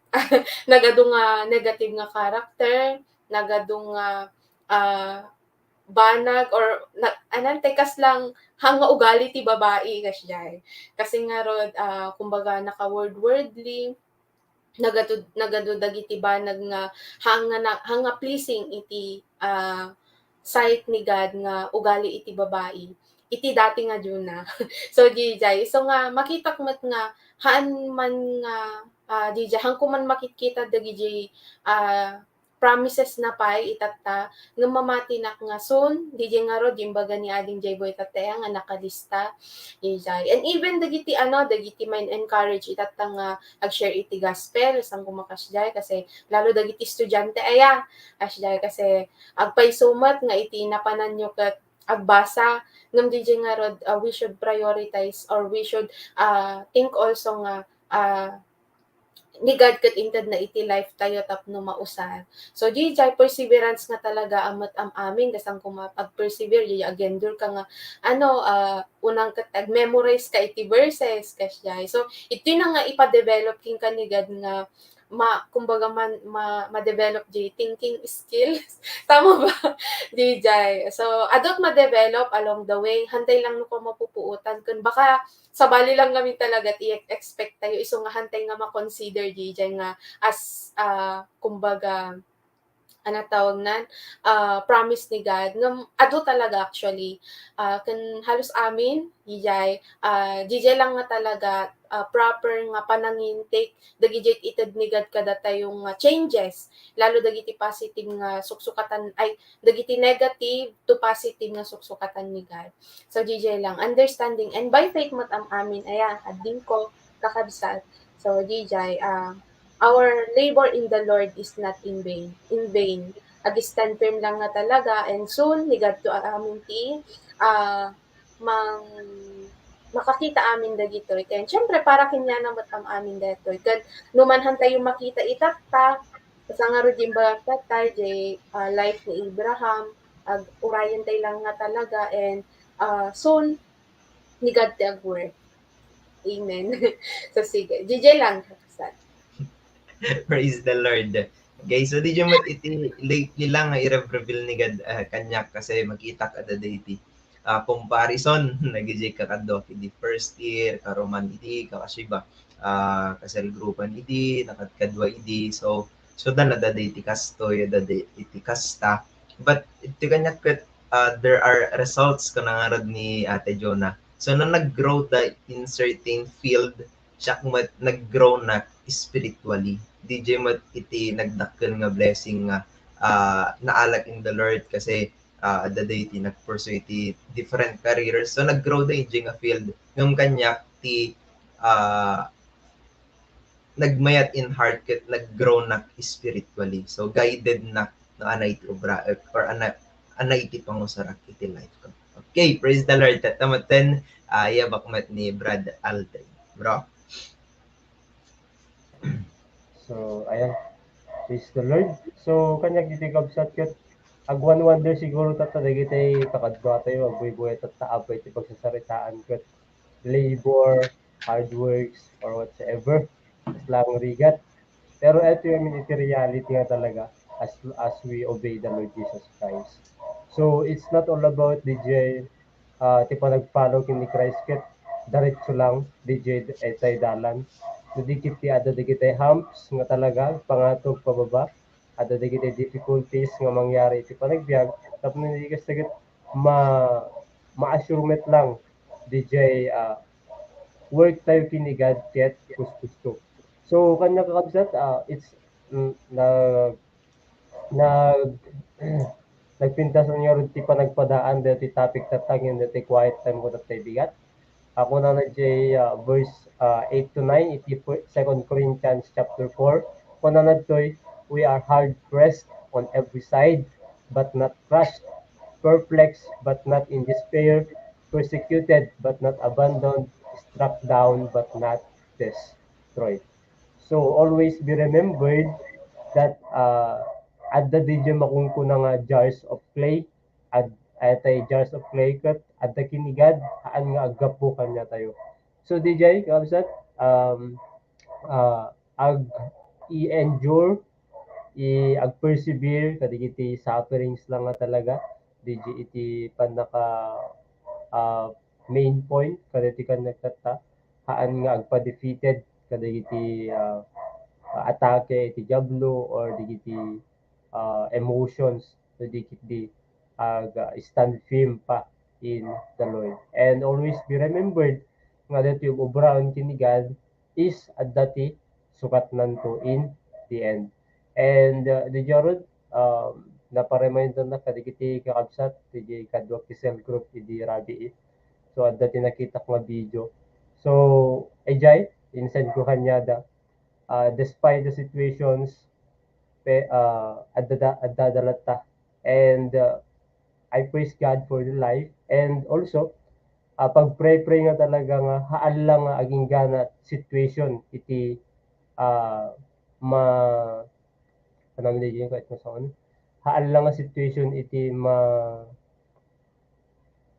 nagadu nga negative nga character, nagadu nga, ah, banag or na-, anan, tekas lang hang nga ugali ti babai, kasdiay. Kasi ngarud, ah, kumbaga, naka-world-worldly, nagadu-, nagadu dagiti banag nga hang nga na-, hang nga pleasing iti, ah, sight ni God nga ugali iti babai, iti dati nga Jonah. So, didiay. So nga, makitak met nga, haan man nga, ah, didiay, haanko man makitkita dagiti, ah, promises na pay itatta, ngem mamatinak nga soon, didiay ngarud, imbaga ni Ading Jayboy tatta nga nakalista. Didiay. And even dagiti, ano, dagiti man encourage itatta nga ag-share iti gospel, saan ko makasdiay, kasi lalo dagiti estudiante, aya, kasdiay, kasi agpayso met nga iti napananyo ket agbasa, ngem didiay ngarud, ah, we should prioritize or we should, ah, think also nga, ah, ni God ket inted na iti life tayo tapno mausar. So, didiay perseverance nga talaga a met am-amin, kasangko nga ag-persevere, didiay ag-endure ka nga, ano, ah, unang ket ag-memorize ka iti verses, kasdiay. So, itoy na nga ipa-develop kenka ni God nga ma-, kumbaga man, ma-, ma-develop diay thinking skills. Tama ba? Didiay. So, adut ma-develop along the way. Hantay lang no ko mapupuotan. Kun baka sabali lang kami talaga ti i-expect tayo. Isu nga hantay nga ma-consider didiay nga as, ah, kumbaga, ano tawag nan, ah, promise ni God. Ngem adu talaga actually. Ah, ken halos amin, didiay, ah, didiay lang nga talaga, ah, proper nga panangintake dagiti ited ni God kadatayo nga changes, lalo dagiti positive nga suksukatan, ay, dagiti negative to positive nga suksukatan ni God. So, didiay lang, understanding and by faith met am-amin, aya, adingko, kakabsat. So, didiay, ah, our labor in the Lord is not in vain, in vain. Ag-stand firm lang nga talaga, and soon, ni God to amin ti, ah, mang-, makakita amin dagitoy. Ken, syempre, para kenkuana met am-amin daytoy. Ken, no man han tayo makita itatta, kasano ngarud diay imbagak tatta, diay, ah, life ni Abraham, ag-, urayen tayo lang nga talaga, and, ah, soon, ni God ti ag-work. Amen. So, sige. Didiay lang, kakabsat. Praise the Lord. Okay, so didiay met iti lately lang nga i-reveal ni God, ah, kaniak kasi makitak adda daydi, ah, comparison, dagiti kakaduak idi first year, karuman idi, kakasiba, ah, ka-cell groupan idi, nakadkadua idi. So, so, dan adda daydi kastoy, adda daydi kasta. But iti kaniak ket, ah, there are results, kuna ngarud ni Ate Jonah. So, no nag-grow ta in certain field, siak met nag-grow nak spiritually. Didiay met iti nagdakkel nga blessing nga, ah, naalak in the Lord kasi, ah, adda daydi nag-pursue iti different careers. So, nag-grow da idiay nga field. Ngem kaniak ti, ah, nagmayat in heart ket nag-grow nak spiritually. So, guided nak no ana iti obra, or ana, ana iti pangusarak iti life ko. Okay, praise the Lord. Tatta metten, ah, iyabak met ni Brad Aldrin. Bro? So, ayan. Praise the Lord. So, kaniak iti kabsat ket agwan wonder siguro tatta dagiti kakaduatayo, agbuybuyattayo apay ti pagsasaritaan ket labor, hard works, or whatsoever. Kasla nga rigat. Pero ito yung iti reality nga talaga as, as we obey the Lord Jesus Christ. So, it's not all about, D J, ah, ti panag-follow ken ni Christ ket diretso lang, D J, itay dalan. No di ket ti adda dagiti humps nga talaga pangatog pababa, adda dagiti difficulties nga mangyari iti panagbiag, tapno di kasta ket ma-, ma-assure met lang, D J, ah, work tayo ken ni God ket kuskusto. So, kanya kakabsat, ah, it's, mm, nag-, nag-, nagpintas ngarud ti panagpadaan daytoy topic tatta ngem daytoy quiet time ko tatta bigat. Ako na na jay, ah, verse, ah, eight to nine, iti pu-, Second Corinthians chapter four. Kunana ditoy, "We are hard pressed on every side, but not crushed, perplexed, but not in despair, persecuted, but not abandoned, struck down, but not destroyed." So, always be remembered that, ah, adda dayjay makunkuna nga jars of clay, ad-, adda jars of clay ket adda ken ni God, haan nga aggapu kaniatayo. So, dayjay, kakabsat, um, ah, ag-, i-endure, i-, ag-persevere kadagiti sufferings lang nga talaga, dayjay iti pannaka, ah, main point kadagiti kaniatayo, haan nga agpa-defeated kadagiti, ah, ah, atake iti Diablo or dagiti, ah, emotions, no di ketdi ag-, ah, stand firm pa in the Lord. And always be remembered nga daytoy obraen ken ni God is adda ti sukatnanto in the end. And, uh, dayjay ngarud, um, napa-remind na kadagiti kakabsat, dayjay kaduak ti cell group idi rabii. So, adda ti nakitak nga video. So, dayjay, insend ko kaniada, uh, despite the situations, pe-, uh, adda, adda da latta. And, uh, I praise God for the life. And also, ah, pag-pray-pray nga talaga nga haan lang nga aginggana situation iti, ah, ma-, ano man diay ket masaon? Haan lang nga situation iti ma-,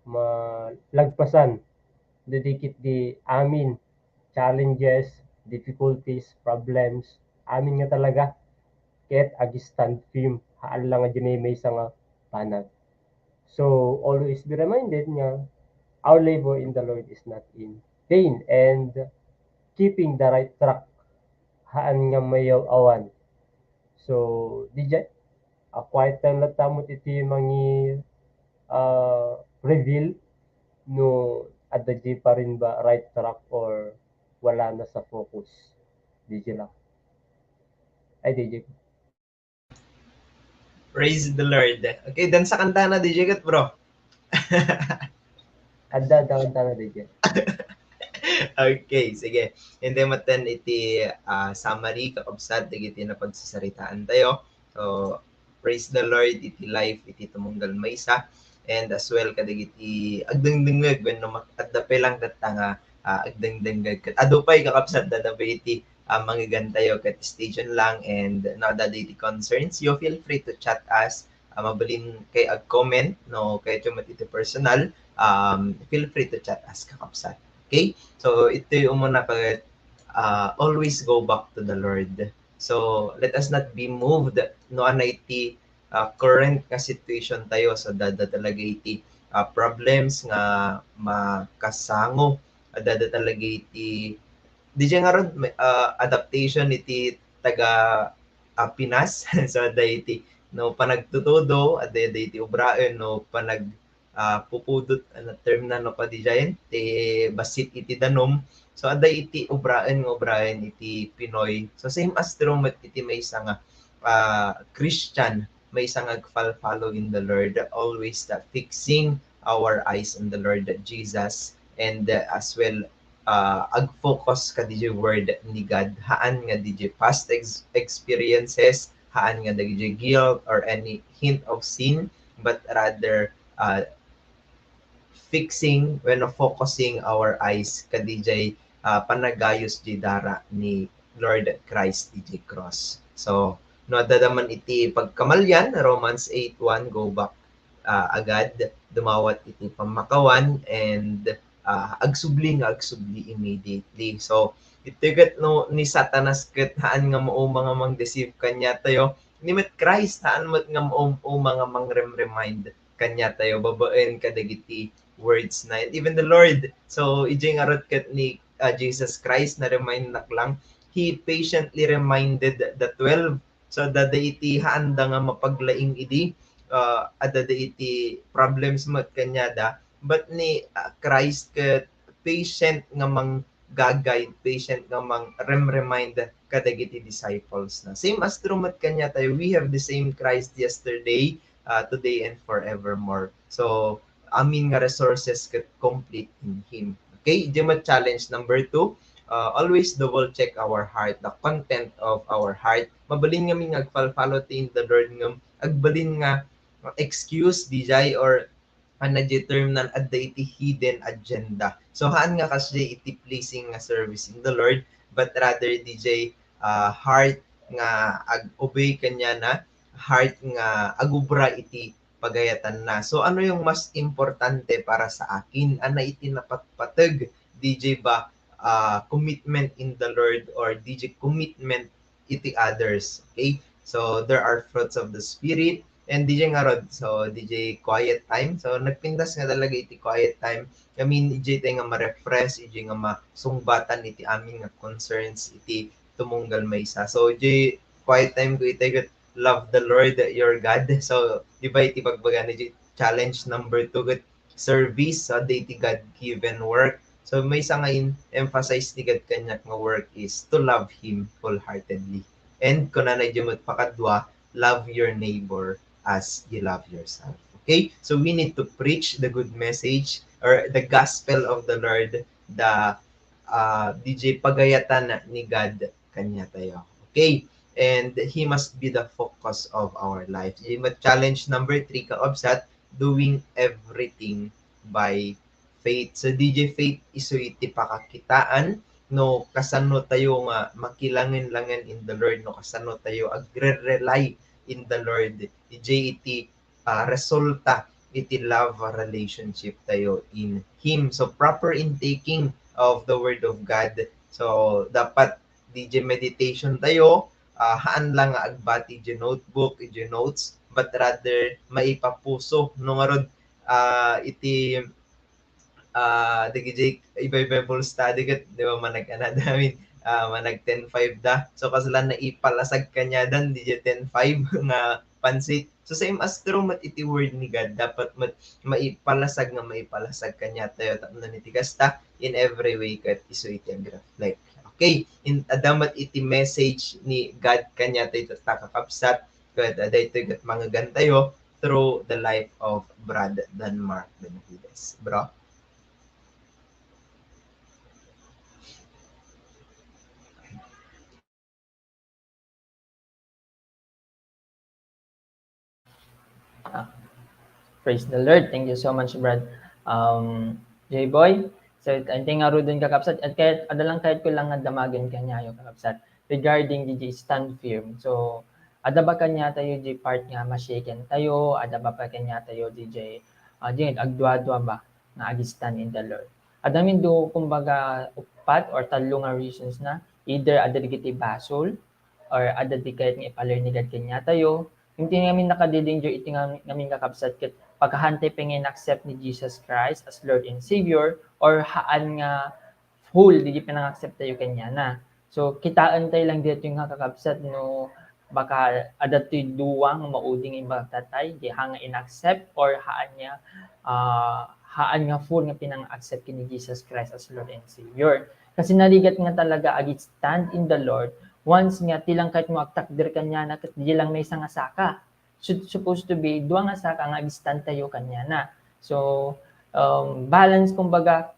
malagpasan. Didikit di amin, challenges, difficulties, problems, amin nga talaga. Ket ag-stand firm, haan lang nga diay maysa nga banag. So, always be reminded nga our labor in the Lord is not in vain, and keeping the right track, haan nga mayaw-awan. So, dayjay, a quiet time latta met iti mangi-, ah, reveal no adda diay pa rin ba right track or wala na sa focus. Dayjay lang. Ay, dayjay. Praise the Lord. Okay, dansa kanta na, dayjay ket, bro. Adda, adda kanta na, dayjay. Okay, sige. Hindi matan iti, ah, summary, kakabsat, dagiti napagsasaritaan tayo. So, praise the Lord, iti life, iti tumunggal maysa. And as well, kadagiti agdengdengngeg, wenno mak-, adda pay lang tatta nga, ah, agdengdengngeg. Ket adu pay, kakabsat, da na pay iti ah, mangegatayo ket stay tuned lang, and no adda dagiti concerns, you feel free to chat us. Ah, mabalin kay ag-comment, no, kayatyo met iti personal, um, feel free to chat us, kakabsat. Okay? So, itoy umuna ket, ah, always go back to the Lord. So, let us not be moved no ania iti, ah, current nga situation tayo. So, adda talaga iti, ah, problems nga makasango. Adda talaga iti dayjay ngarud, ah, adaptation iti taga, ah, Pinas. So, adda iti, no, panagtutudo, adda, adda iti ubraen, no, panag-, ah, pupudot, ano, term na, no, pa dijayen, ti bassit iti danum. So, adda iti ubraen nga ubraen iti Pinoy. So, same as true met iti maysa nga, ah, Christian, maysa nga agfal-follow in the Lord, always, uh, fixing our eyes on the Lord Jesus, and, uh, as well, uh, ag-focus kadayjay word ni God. Haan nga dayjay past ex-, experiences, haan nga dayjay guilt or any hint of sin, but rather, uh, fixing, wenno focusing our eyes kadayjay, ah, panagayus jay dara ni Lord Christ iti cross. So, no adda man iti pagkamalian, Romans eight one, go back, ah, agad, dumawat iti pammakawan, and ah, agsubli nga agsubli immediately. So, iti ket no ni Satanas ket haan nga mauma nga mang-deceive kaniatayo, ni met Christ haan met nga maum-, mauma nga mangrem-remind kaniatayo babaen kadagiti words na. And even the Lord, so, idiay ngarud ket ni, ah, Jesus Christ, na-remind nak lang, He patiently reminded the twelve. So, adda iti haanda nga mapaglaing idi, ah, adda iti problems met kaniada, but ni, ah, Christ ket patient nga mangga-guide, patient nga mangrem-remind kadagiti disciples na. Same as true met kaniatayo, we have the same Christ yesterday, ah, today, and forevermore. So, amin nga resources ket complete in Him. Okay, idiay met challenge number two, ah, always double check our heart, the content of our heart. Mabalin ngamin nga agfalfallow ti in the Lord ngem agbalin nga excuse diay or ano diay term nan adda iti hidden agenda. So, haan nga kasdiay iti pleasing nga service in the Lord, but rather diay, ah, heart nga ag-obey kaniana, heart nga agubra iti pagayatanna. So, ano yung mas importante para sa akin? Ano iti napatpateg diay ba, ah, commitment in the Lord or diay commitment iti others? Okay? So, there are fruits of the Spirit. And diay ngarud, so, diay quiet time. So, nagpintas nga talaga iti quiet time. I mean, idiay tayo nga ma-refresh, idiay nga masungbatan iti amin nga concerns, iti tumunggal maysa. So, diay quiet time ko iti ket love the Lord your God. So, di ba iti pagbaga ni J-, challenge number two ket service, so, adda iti God-given work. So, maysa nga in-emphasize ni God kaniak nga work is to love Him wholeheartedly. And kunana idiay met pakadua, love your neighbor as you love yourself. Okay? So, we need to preach the good message or the gospel of the Lord, the, ah, diay pagayatan ni God kaniatayo. Okay? And He must be the focus of our life. Idiay met challenge number three, kakabsat, doing everything by faith. So, diay faith isu iti pakakitaan no kasano tayo nga makilangen-langen in the Lord, no kasano tayo agre-rely in the Lord. Idiay iti, ah, resulta iti love relationship tayo in Him. So, proper intaking of the Word of God. So, dapat diay meditation tayo, ah, haan lang nga agbati idiay notebook, idiay notes, but rather maipapuso. No ngarud, ah, iti, ah, dagiti iba-iba Bible study ket, di ba, manag-, ano, I mean, ah, manag ten five da. So, kasla naipalasag kaniadan, diay ten five nga pansit. So, same as true met iti word ni God, dapat met maipalasag nga maipalasag kaniatayo tapno iti kasta, in every way ket isu iti agreflect. Okay, in, adda met iti message ni God kaniatayo, tatta, kakabsat, ket, ah, daytoy ket mangagantayo through the life of Brad Danmar Benavides. Bro? Ah, praise the Lord. Thank you so much, Brad, um, J-Boy. So, I think ngaruden, kakabsat, ket kayat, adda lang kayatko lang nga damagen kaniayo, kakabsat, regarding diay stand firm. So, adda ba kaniatayo diay part nga ma-shaken tayo? Adda ba pa kaniatayo diay, ah, diay agduadua ba nga ag-stand in the Lord? Adda ngamin do, kumbaga, uppat or tallo nga reasons na. Either adda dagiti basol, or adda ti kayat nga ipa-learn ni God kaniatayo. Iti ngamin nakadi-danger iti nga-, ngamin, kakabsat, ket pagkahaantay pay nga in-accept ni Jesus Christ as Lord and Savior, or haan nga full diay panang-accept tayo kaniana. So, kitaentayo lang daytoy nga, kakabsat, no baka adda toy dua nga maudi nga imbagtatay, diay haan nga in-accept or haan nga, ah, haan nga full nga pinang-accept ken ni Jesus Christ as Lord and Savior. Kasi narigat nga talaga ag-stand in the Lord, once nga ti lang kayatmo agtakder kaniana, ket diay lang maysa nga saka. Should, supposed to be dua nga saka nga ag-stand tayo kaniana. So, um, balance, kumbaga,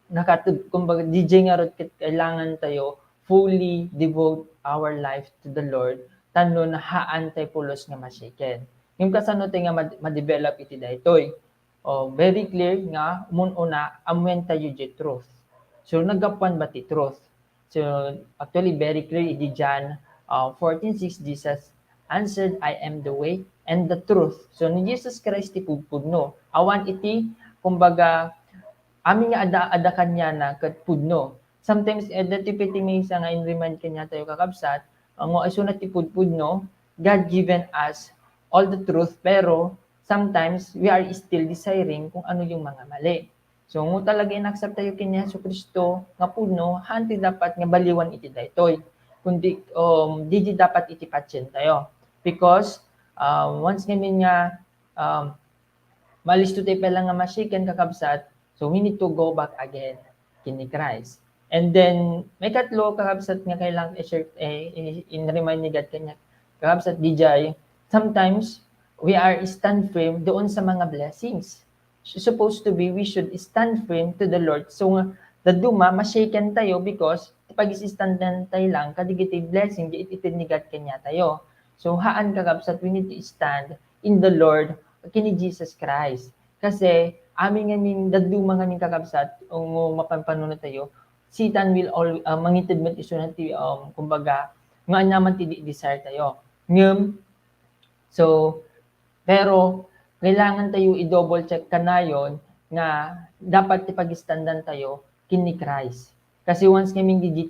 nakatug-, kumbaga, diay ngarud ket kailangan tayo fully devote our life to the Lord, tapno haan tayo pulos nga ma-shaken. Ngem kasano tayo nga ma-, ma-develop iti daytoy? Oh, very clear nga, mun-una, ammuen tayo diay truth. So, naggapuan ba ti truth? So, actually, very clear idi John, uh, fourteen six, Jesus answered, "I am the way and the truth." So, ni Jesus Christ ti pudpudno. Awan iti, kumbaga, amin nga adda, adda kaniana ket pudno. Sometimes, eh, dati pay ti maysa nga in-remind kaniatayo, kakabsat, nga isuna ti pudpudno, God given us all the truth, pero sometimes we are still desiring kung ano yung mga mali. So, nung talaga in-accept tayo ken ni Jesu-Cristo nga pudno, haan ti dapat nga baliwan iti daytoy. Kundi, um, didi dapat iti patien tayo. Because, um, once ngamin nga, um, malisto tayo pay lang nga ma-shaken, kakabsat, so we need to go back again ken ni Christ. And then, maikatlo, kakabsat, nga kailangan i-share, eh, i-, in-remind ni God kaniak, kakabsat, D J, sometimes, we are stand firm doon sa mga blessings. Supposed to be, we should stand firm to the Lord. So, nga, dadduma, ma-shaken tayo because pag-standan tayo lang, kadagiti blessing, di ititid ni God kaniatayo. So, haan, kakabsat, we need to stand in the Lord, ken ni Jesus Christ. Kasi, amin ngamin, dadduma ngamin, kakabsat, nga mapanpanunot tayo, Satan will always, uh, mangited met isuna ti, um, kumbaga, nga aniaman ti di-, desire tayo. Ngem, so, pero kailangan tayo i-double check kanayon nga dapat ti pag-standan tayo ken ni Christ. Kasi once ngamin di, di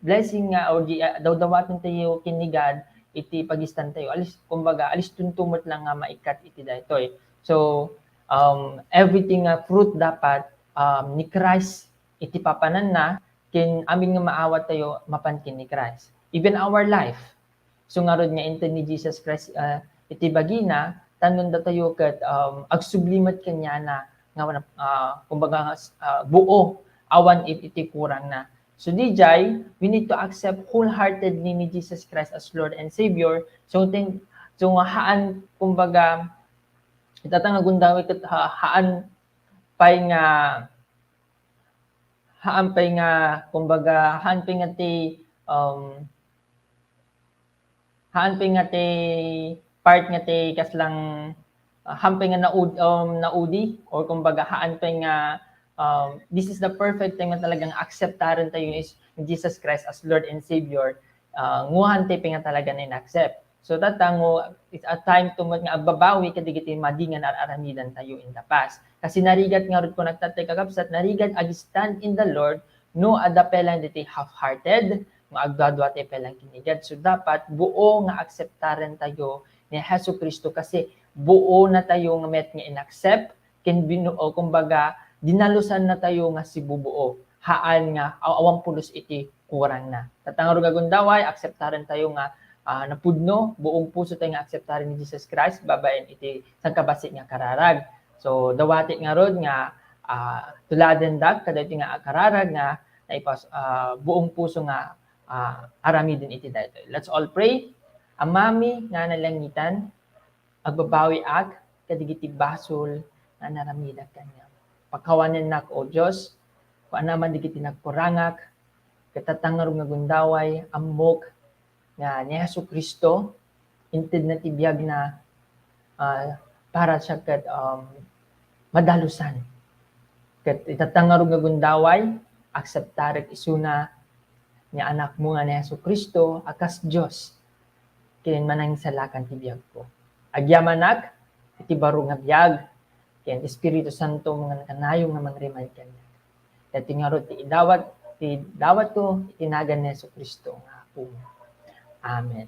blessing nga or di, ah, dawdawaten tayo ken ni God iti pag-stand tayo, alis, kumbaga, aliston to met lang nga maikkat iti daytoy. So, um, everything nga fruit dapat, um, ni Christ iti papananna, ken amin nga maawat tayo mapan ken ni Christ. Even our life. So ngarud nga inted ni Jesus Christ, ah, iti bagina, tannon datayo ket, um, agsubli met kaniana nga, ah, kumbaga, ah, buo, awan it-, iti kurangna. So, D J, we need to accept wholeheartedly ni Jesus Christ as Lord and Savior. So, tin-, so, haan, kumbaga, itatang nga gundaway ket ha-, haan pay nga haan pay nga, kumbaga, haan pay nga ti, um, haan pay nga ti part nga ti kaslang, ah, haan pay nga naud-, um, naudi, or kumbaga, haan pay nga, um, this is the perfect time nga talagang akseptaren tayo ni Jesus Christ as Lord and Savior. Ah, nguhan tayo pay nga talaga na in-accept. So, tatta nga, it's a time to nga agbabawi kadagiti madi nga ar-aramidan tayo in the past. Kasi narigat ngarud ko nagtatay, kakabsat, narigat ag-stand in the Lord, no adda pay lang diti half-hearted, nga agduadua tayo pay lang ken ni God. So, dapat buo nga akseptaren tayo ni Jesu-Cristo kasi buo na tayo nga met nga in-accept, ken binu-, o kumbaga, dinalusan na tayo nga sibubuo. Haan nga aw-, awan pulos iti kurangna. Tatta ngarud nga gundaway, akseptaren tayo nga, ah, napudno, buong puso tayo nga akseptaren ni Jesus Christ babaen iti sangkabassit nga kararag. So, dawati ngarud nga, ah, tuladendak kadaytoy nga kararag nga naipas-, ah, buong puso nga, ah, aramiden iti daytoy. Let's all pray. Amami nga nalangitan, agbabawiak kadagiti basol nga naramidak kaniam. Pakawanennak, O Dios, kua naman dagiti nagkurangak, ket tatta ngarud nga gundaway, ammok nga ni Jesu-Cristo, intedna ti biagna, ah, para siak ket, um, madalusan. Ket itatta ngarud nga gundaway, akseptarek isuna nga Anakmo nga ni Jesu-Cristo a kas Dios ken Manangisalakan ti biagko. Agyamanak iti baro nga biag ken Espiritu Santo nga kanayon nga mangrimad kaniak. Daytoy ngarud ti idawat, ti dawatko iti nagan ni Jesu-Cristo nga Apo. Amen.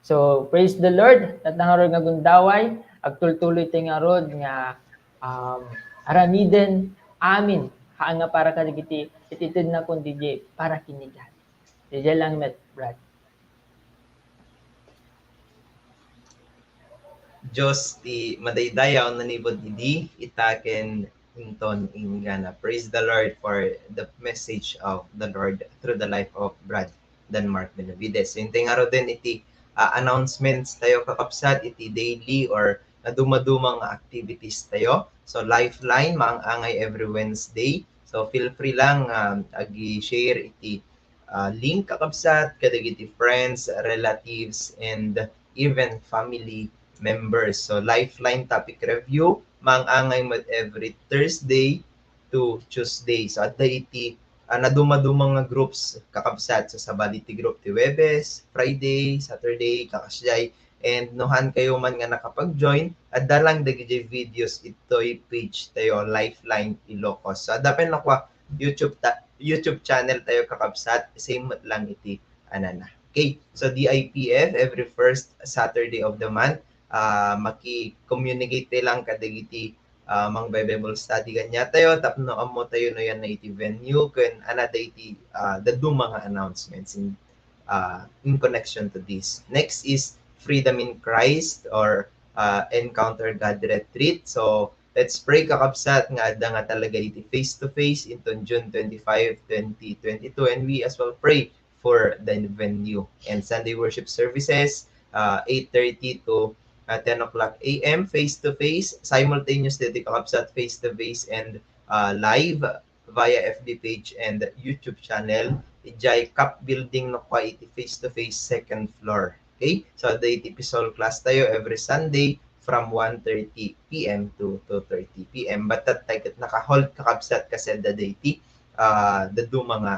So, praise the Lord. Tatta ngarud nga gundaway, agtultuloy tayo ngarud nga, um, aramiden amin. Haan nga para kadagiti ititedna kundi para ken ni God. Diay lang met, Brad. Dios ti madaydayaw nanipud idi ita ken inton inggana. Praise the Lord for the message of the Lord through the life of Brad Denmark Benavides. So, intay ngaruden iti, ah, announcements tayo, kakabsat, iti daily or nadumaduma nga activities tayo. So, Lifeline, maang-angay every Wednesday. So, feel free lang, um, agi-share iti, ah, link, kakabsat, kadagiti friends, relatives, and even family members. So, Lifeline topic review, maang-angay met every Thursday to Tuesday. So, adda iti, ah, nadumaduma nga groups, kakabsat. So, sabali ti group ti Huwebes, Friday, Saturday, kakasdiay, And no haan kayo man nga nakapag-join, adda lang dagiti videos itoy page tayo, Lifeline Ilocos. So, adda pay nakua YouTube ta-, YouTube channel tayo, kakabsat, same lang iti anana. Okay, so D I P F every first Saturday of the month, ah, maki-communicate tayo lang kadagiti, ah, mangbi-Bible study kaniatayo, tapno ammo tayo no yan na iti venue, ken anada iti, ah, dadduma nga announcements in, ah, in connection to this. Next is Freedom in Christ or, ah, Encounter God Retreat. So, let's pray, kakabsat, nga adda nga talaga iti face-to-face inton June twenty-five, twenty twenty-two, and we as well pray for the venue. And Sunday worship services, uh, eight thirty to, uh, ten o'clock A M, face-to-face, simultaneous ditoy, kakabsat, face-to-face and, uh, live via F B page and YouTube channel. Idiay CAP building no kua iti face-to-face second floor. Okay? So, daytoy P SOL class tayo every Sunday from one thirty P M to two thirty P M. But that time, ket naka-hold, kakabsat, kasi adda daytoy, ah, dadduma nga,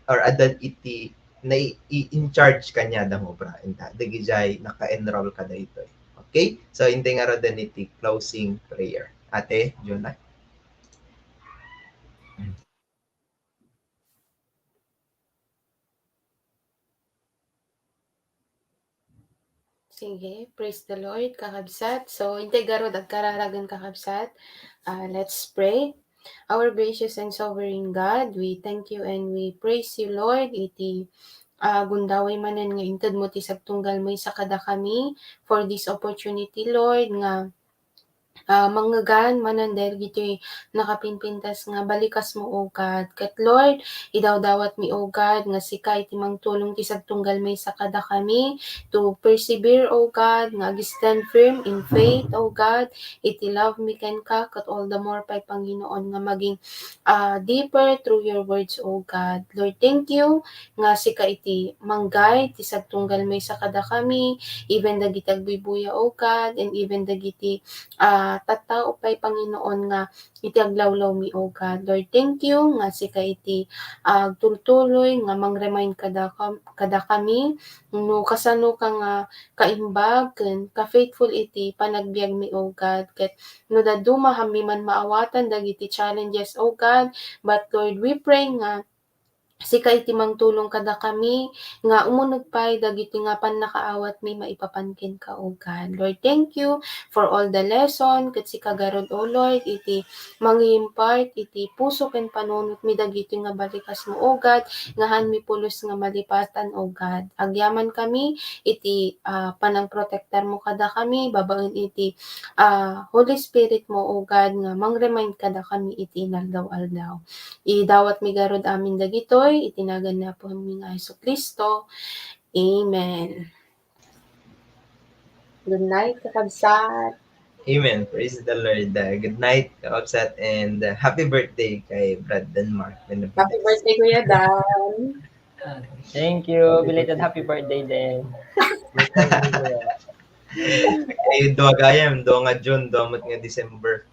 or adda iti nai-, i-, in charge kaniada nga obra. Inta, dagijay naka-enroll kadaytoy. Okay? So, intay ngaruden iti closing prayer. Ate Jonah? Sige, praise the Lord, kakabsat. So, intay garud agkararagen, kakabsat. Ah, let's pray. Our gracious and sovereign God, we thank you and we praise you, Lord, iti, ah, gundaway manen nga inted mo ti sagtunggal maysa kadakami for this opportunity, Lord, nga ah, mangngegana manen dagiti nakapinpintas nga balikasmo, O God. Ket Lord, idawdawatmi, O God, nga sika iti mangtulong ti sagtunggal maysa kadakami to persevere, O God, nga ag-stand firm in faith, O God, iti love mi kenka, ket all the more pay, Panginoon, nga maging, ah, deeper through your words, O God. Lord, thank you nga sika iti mangguide ti sagtunggal maysa kadakami, even dagiti agbuybuya, O God, and even dagiti ah, tattao pay, Panginoon, nga iti aglawlawmi, O God. Lord, thank you nga sika iti, ah, agtultuloy nga mang-remind kadakam-, kadakami no kasanoka nga kaimbag ken ka-faithful iti panagbiagmi, O God. Ket no dadduma, haanmi man maawatan dagiti challenges, O God. But Lord, we pray nga sika iti mangtulong kadakami nga umuneg pay dagiti nga pannakaawatmi maipapan kenka, O God. Lord, thank you for all the lesson ket sika garud, O Lord, iti mangi-impart iti puso ken panunotmi dagiti nga balikasmo, O God, nga haanmi pulos nga malipatan, O God. Agyamankami iti, ah, panangprotektarmo kadakami babaen iti, ah, Holy Spirit mo, O God, nga mang-remind kadakami iti inaldaw-aldaw. Idawatmi garud amin dagitoy iti nagan ni Apomi nga Jesu-Cristo. Amen. Good night, kakabsat. Amen. Praise the Lord. Uh, good night, kakabsat, and, uh, happy birthday kay Brad Denmark. Happy birthday, Kuya Dan. Thank you. Belated happy birthday din. Kayo dua gayam, dua nga June, dua met nga December.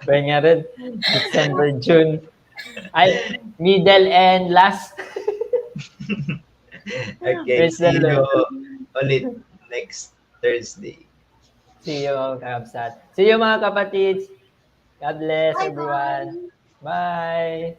Pwede nga rin. December, June. Ay, middle and last. Okay, praise the Lord. See you ulit next Thursday. See you, mga kakabsat. See you, mga kapatids. God bless everyone. Bye.